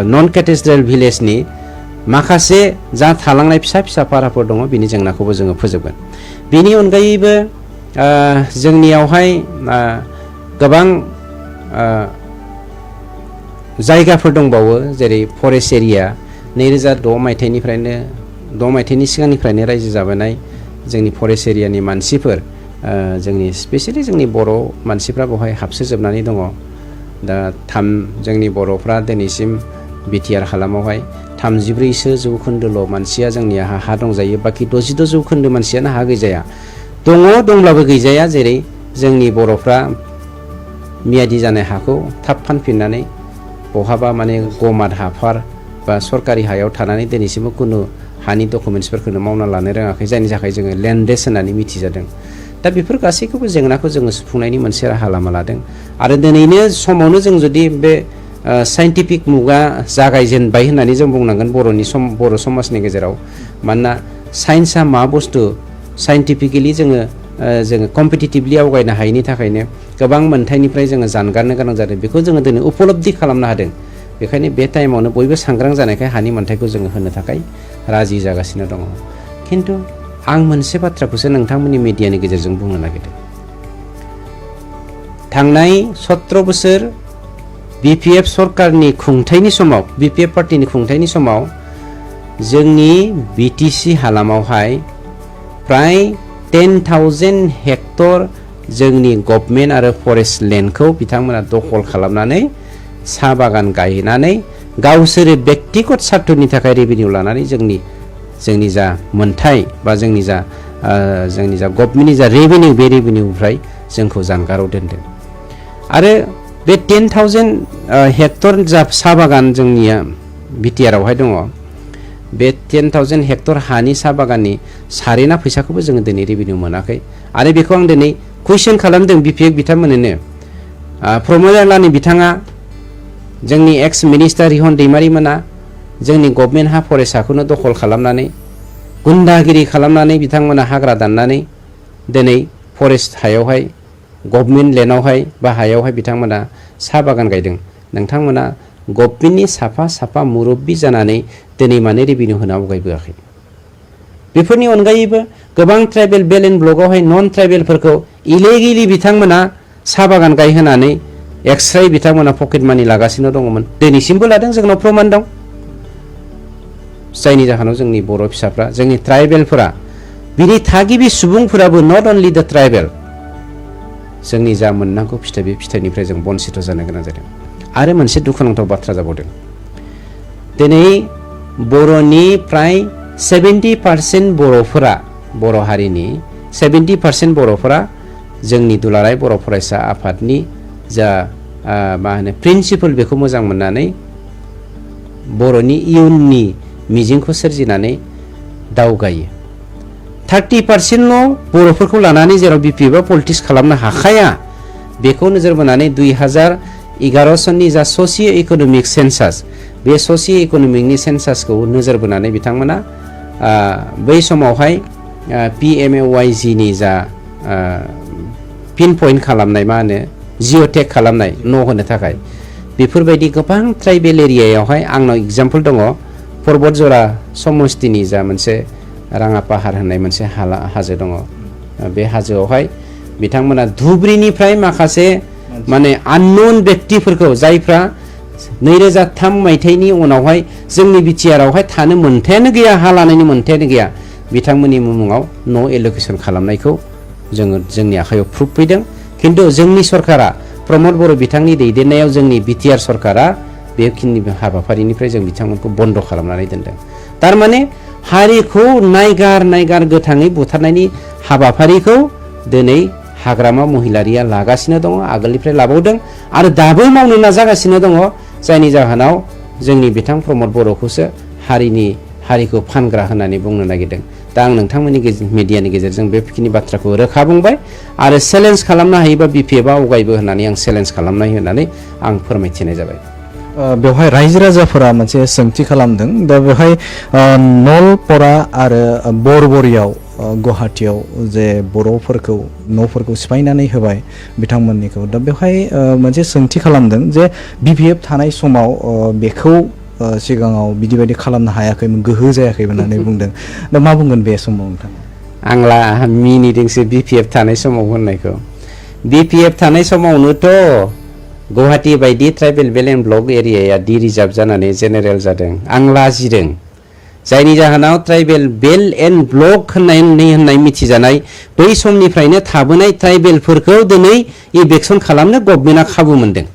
नन केटेड्रेल भिलेजनि माखासे जा थालांनाय फिसा पाराफोर दङ, बिनि जेंनाखौबो जोङो फोजोबगोन। बेनि अनगायैबो जोंनियावहाय गोबां जायगाफोर दंबावो, जेरै फरेस्ट एरिया। 2006 मायथाइनि सिगांनिफ्रायनो रायजो जाबोनाय जोंनि फरेस्ट एरियानि मानसिफोर, जोंनि स्पेसियेलि जोंनि बर' मानसिफ्रा बेवहाय हाबसोजोबनानै दङ। दा जोंनि बर'फ्रा दिनैसिम BTR हालामावहाय 34% मानसिया जोंनिया हा दंजायो। बाखि 66% मानसियानो हा गैजाया। दंब्लाबो गैजाया। जेरै जोंनि बर'फ्रा मियादि जानाय हाखौ थाब फानफिननानै बहाबा माने गमाद हाफार बा सरकारि हायाव थानानै दिनैसिमबो खुनु हानि डकुमेन्टसफोरखौनो मावना लानो रोङाखै, जायनि थाखाय जोङो लेन्डलेस होननानै मिथिजादों। दा बेफोर गासैखौबो जेंनाखौ जोङो सुफुंनायनि मोनसे राहा लामा लादों आरो दिनैनो समावनो जों जुदि बे साइन्टिफिक मुगा जागायजेनबाय होननानै जों बुंनांगोन बर' समाजनि गेजेराव मानोना साइन्सआ मा बुस्थु साइन्टिफिकेलि जोङो कम्पिटिटिभलि आवगायनो हायैनि थाखायनो गोबां मोन्थाइनिफ्राय जोङो जानगारनो गोनां जादों बेखौ जोङो दिनै उपलब्धि खालामनो हादों बेखायनो बे टाइमावनो बयबो सांग्रां जानायखाय हानि मोन्थाइखौ जोङो होनो थाखाय राजि जागासिनो दङ खिन्थु आं मोनसे बाथ्राखौसो नोंथांमोननि मिडियानि गेजेरजों बुंनो नागिरदों थांनाय 17 बोसोर BPF सरकारनि खुंथायनि समाव BPF पार्टिनि खुंथायनि समाव जोंनि BTC हालामावहाय प्राय 10,000 हेक्टर जोंनि गभर्नमेन्ट आरो फरेस्ट लेन्डखौ बिथांमोना दखल खालामनानै साहा बागान गायनानै गावसोरो व्यक्तिगत स्वार्थनि थाखाय रेभिनिउ लानानै जोंनि जा मोन्थाय बा जोंनि जा गभर्नमेन्टनि जा रेभिनिउ बे रेभिनिउनिफ्राय जोंखौ जानगाराव दोनदों आरो बे 10,000 हेक्टर जा साहा बागान जोंनिया BTR आवहाय दङ बे 10,000 हेक्टर हानि साहा बागाननि सारेना फैसाखौबो जोङो दिनै रेभिनिउ मोनाखै आरो बेखौ आं दिनै कुइसन खालामदों BPF बिथांमोननो प्रमद लानि बिथाङा जोंनि एक्स मिनिस्टार रिहन दैमारि मोना जोंनि गभर्नमेन्ट हा फरेस्ट हाखौनो दखल खालामनानै गुन्दागिरि खालामनानै बिथांमोना हाग्रा दाननानै दिनै फरेस्ट हायावहाय गभर्नमेन्ट लेन्डआवहाय बा हायावहाय बिथांमोना साहा बागान गायदों नोंथांमोना गभर्नमेन्टनि साफा मुरब्बि जानानै दिनै माने रेभिनिउ होना आवगायबोआखै बेफोरनि अनगायैबो गोबां ट्राइबेल बेल एन्ड ब्लकआवहाय नन ट्राइबेलफोरखौ इलिगेलि बिथांमोना साहा बागान गायहोनानै एक्सट्रायै बिथांमोना पकेट मानि लागासिनो दङमोन दिनैसिमबो लादों जोंनाव प्रमाण दं जायनि जाहोनाव जोंनि बर' फिसाफ्रा जोंनि ट्राइबेलफोरा बिनि थागिबि सुबुंफोराबो नट अनलि द ट्राइबेल जोंनि जा मोननांगौ फिथाइ बे फिथाइनिफ्राय जों बन्सित जानो गोनां जादों आरो मोनसे दुखुनांथाव बाथ्रा जाबावदों दिनै बर'नि प्राय 70% बर'फोरा बर' हारिनि 70% बर'फोरा जोंनि दुलाराय बर' फरायसा आफादनि जा मा होनो प्रिन्सिपल बेखौ मोजां मोननानै बर'नि इयुननि मिजिंखौ सोरजिनानै दावगायो 30%ल' बर'फोरखौ लानानै जेराव BPF पलिटिक्स खालामनो हाखाया बेखौ नोजोर बोनानै 2011 सननि जा ससिय' इक'नमिक सेन्सास बे ससिय' इक'नमिकनि सेन्सासखौ नोजोर बोनानै बिथांमोना बै समावहाय PMAYG नि जा पिन पइन्ट खालामनाय मा होनो जिअ'टेक खालामनाय न' होनो थाखाय बेफोरबायदि गोबां ट्राइबेल एरियायावहाय आंनाव एग्जाम्पल दङ पर्बतजरा समस्तिनि जा मोनसे राङापाहार होननाय मोनसे हाजो दङ बे हाजोआवहाय बिथांमोना धुब्रीनिफ्राय माखासे माने आननोन व्यक्तिफोरखौ जायफ्रा 2003 मायथाइनि उनावहाय जोंनि BTR आवहाय थानो मोन्थायानो गैया हा लानायनि मोन्थायानो गैया बिथांमोननि मुङाव न' एल'केसन खालामनायखौ जोंनि आखायाव प्रुफ फैदों खिन्थु जोंनि सरकारा प्रमद बर' बिथांनि दैदेननायाव जोंनि BTR सरकारा बेखिनि हाबाफारिनिफ्राय जों बिथांमोनखौ बन्द खालामनानै दोनदों थारमाने हारिखौ नायगार गोथाङै बुथारनायनि हाबाफारिखौ दिनै हाग्रामा महिलारिया लागासिनो दङ आगोलनिफ्राय लाबावदों आरो दाबो मावनो नाजागासिनो दङ जायनि जाहोनाव जोंनि बिथां प्रमद बर'खौसो हारिखौ फानग्रा होननानै बुंनो नागिरदों दा आं नोंथांमोननि मिडियानि गेजेरजों बेखिनि बाथ्राखौ रोखा बुंबाय आरो चेलेन्ज खालामनो हायोबा BPF आ आवगायबो होननानै आं चेलेन्ज खालामनाय होननानै आं फोरमायथिनाय जाबाय बेवहाय रायजो राजाफोरा मोनसे सोंथि खालामदों दा बेवहाय नलपरा आरो बरबरियाव गुवाहाटियाव जे बर'फोरखौ न'फोरखौ सिफायनानै होबाय बिथांमोननिखौ दा बेवहाय मोनसे सोंथि खालामदों जे BPF थानाय समाव बेखौ सिगाङाव बिदि खालामनो हायाखैमोन गोहो जायाखैमोन होननानै बुंदों दा मा बुंगोन बे समाव नोंथां आंला मिनिदोंसो BPF थानाय समाव होननायखौ BPF थानाय समावनोथ' गुवाहाटी बायदि ट्राइबेल बेल एन्ड ब्लक एरियाया रिजार्भ जानानै जेनेरेल जादों आं लाजिदों जायनि जाहोनाव ट्राइबेल बेल एन्ड ब्लक होननाय मिथिजानाय बै समनिफ्रायनो थाबोनाय ट्राइबेलफोरखौ दिनै इभेक्सन खालामनो गभर्नमेन्टआ खाबु मोनदों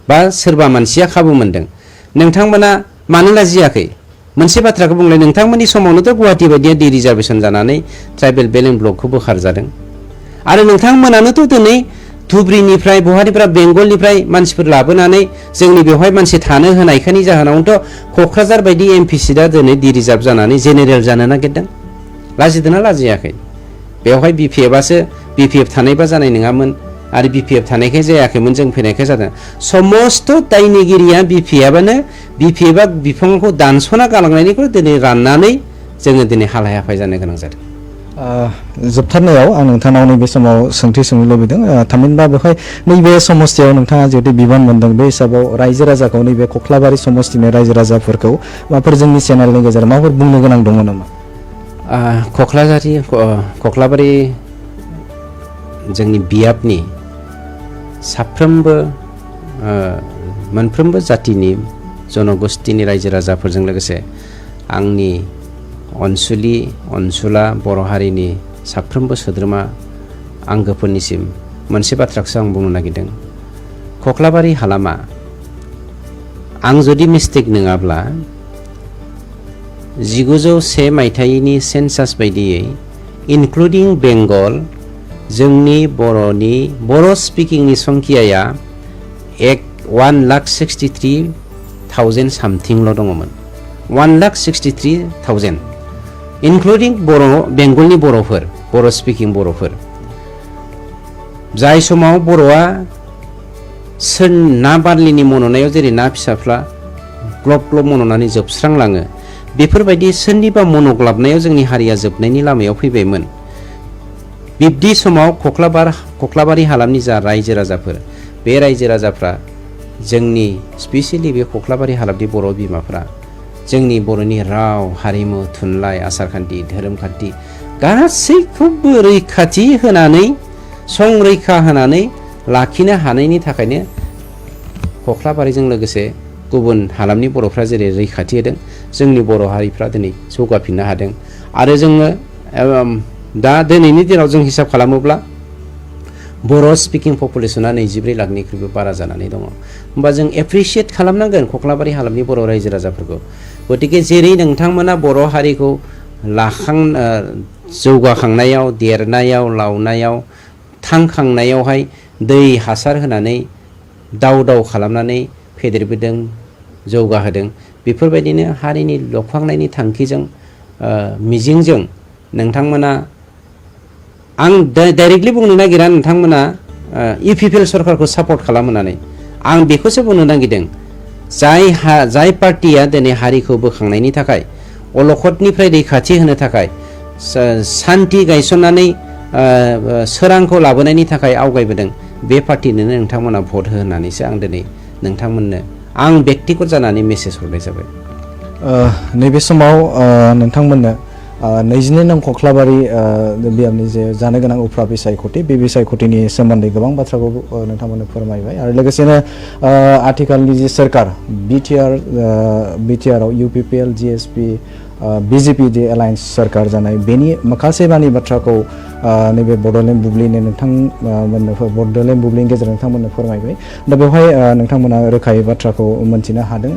बा सोरबा मानसिया खाबु मोनदों नोंथांमोना मानो लाजियाखै मोनसे बाथ्राखौ बुंलाय नोंथांमोननि समावनोथ' गुवाहाटी बायदिया रिजार्भेसन जानानै ट्राइबेल बेल एन्ड ब्लकखौ बोखारजादों आरो नोंथांमोनानोथ' दिनै धुब्रीनिफ्राय बहानिफ्राय बेंगलनिफ्राय मानसिफोर लाबोनानै जोंनि बेवहाय मानसि थानो होनायखायनि जाहोनावनोथ' क'क्राझार बायदि MP सीटआ दिनै रिजार्भ जानानै जेनेरेल जानो नागिरदों लाजिदोंना लाजियाखै बेवहाय BPF आसो BPF थानायबा जानाय नङामोन आरो BPF थानायखाय जायाखैमोन जों फैनायखाय जादों समस्त दायनिगिरिया BPFआनो BPFआ बिफांखौ दानस'ना गालांनायनिख्रुइ दिनै राननानै जोङो दिनै हालाय हाफाय जानो गोनां जादों। जोबथारनायाव आं नोंथांनाव नैबे समाव सोंथि सोंनो लुबैदों थामहिनबा बेवहाय नैबे समस्थियाव नोंथाङा जिहेतु बिबान मोनदों बे हिसाबाव रायजो राजाखौ नैबे कख्लाबारि समस्थिनि रायजो राजाफोरखौ माबाफोर जोंनि चेनेलनि गेजेराव माबाफोर बुंनो गोनां दङ नामा? कख्लाबारि जोंनि बियाबनि साफ्रोमबो मोनफ्रोमबो जातिनि जनगोष्ठीनि रायजो राजाफोरजों लोगोसे आंनि अनसुला बर' हारिनि साफ्रोमबो सोद्रोमा आंगोफोरनिसिम मोनसे बाथ्राखौसो आं बुंनो नागिरदों। कख्लाबारि हालामा आं जुदि मिस्टेक नङाब्ला 1901 मायथाइनि सेन्सास बायदियै इनक्लुडिं बेंगल जोंनि बर' स्पिकिंनि संख्याया 1,63,000 सामथिंल' दङमोन। 1,63,000 इनक्लुडिं बेंगलनि बर' स्पिकिं बर'फोर जाय समाव बर'आ ना बारलिनि मन'नायाव जेरै ना फिसाफ्रा ग्लब ग्लब मन'नानै जोबस्रांलाङो बेफोरबायदि सोरनिबा मन'ग्लाबनायाव जोंनि हारिया जोबनायनि लामायाव फैबायमोन। बिब्दि समाव कख्लाबारि हालामनि जा रायजो राजाफोर बे रायजो राजाफ्रा जोंनि स्पेसियेलि बे कख्लाबारि हालामनि बर' बिमाफ्रा जोंनि बर'नि राव हारिमु थुनलाइ आसारखान्थि धोरोमखान्थि गासैखौबो रैखाथि होनानै संरैखा होनानै लाखिनो हानायनि थाखायनो कख्लाबारिजों लोगोसे गुबुन हालामनि बर'फ्रा जेरै रैखाथि होदों जोंनि बर' हारिफ्रा दिनै जौगाफिननो हादों। आरो जोङो दा दिनैनि दिनाव जों हिसाब खालामोब्ला बर' स्पिकिं पपुलेसना 24 लाखनिख्रुइबो बारा जानानै दङ। होमबा जों एप्रिसियेट खालामनांगोन कख्लाबारि हालामनि बर' रायजो राजाफोरखौ। गतिके जेरै नोंथांमोना बर' हारिखौ जौगाखांनायाव देरनायाव लावनायाव थांखांनायावहाय दै हासार होनानै दाव खालामनानै फेदेरबोदों जौगाहोदों बेफोरबायदिनो हारिनि लुखांनायनि थांखिजों मिजिंजों नोंथांमोना आं डाइरेक्टलि बुंनो नागिरा नोंथांमोना UPPL सरकारखौ सापर्ट खालामनानै आं बेखौसो बुंनो नागिरदों जाय पार्टिया दिनै हारिखौ बोखांनायनि थाखाय अलखदनिफ्राय रैखाथि होनो थाखाय सान्थि गायसननानै सोरांखौ लाबोनायनि थाखाय आवगायबोदों बे पार्टिनोनो नोंथांमोना भट हो होननानैसो आं दिनै नोंथांमोननो आं बेक्तिगत जानानै मेसेज हरनाय जाबाय। नैबे समाव नोंथांमोननो 22 नं कख्लाबारि बियाबनि जे जानो गोनां उफ्रा बिसायख'थि बे बिसायख'थिनि सोमोन्दै गोबां बाथ्राखौ नोंथांमोननो फोरमायबाय आरो लोगोसेनो आथिखालनि जे सोरखार बिटिआरआव UPPL GSP BJP जे एलायन्स सोरखार जानाय बेनि माखासे मानि बाथ्राखौ नैबे बड'लेण्ड बुब्लिनि बड'लेण्ड बुब्लिनि गेजेरजों नोंथांमोननो फोरमायबाय। दा बेवहाय नोंथांमोना रोखायै बाथ्राखौ मोन्थिनो हादों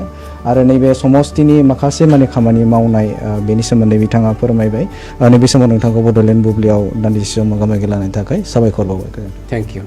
आरो नैबे समस्थिनि माखासे माने खामानि मावनाय बेनि सोमोन्दै बिथाङा फोरमायबाय। नैबे समाव नोंथांखौ बड'लेण्ड बुब्लियाव दान्दिसे सम मोगा मोगि लानायनि थाखाय साबायखर बावबाय। Thank you.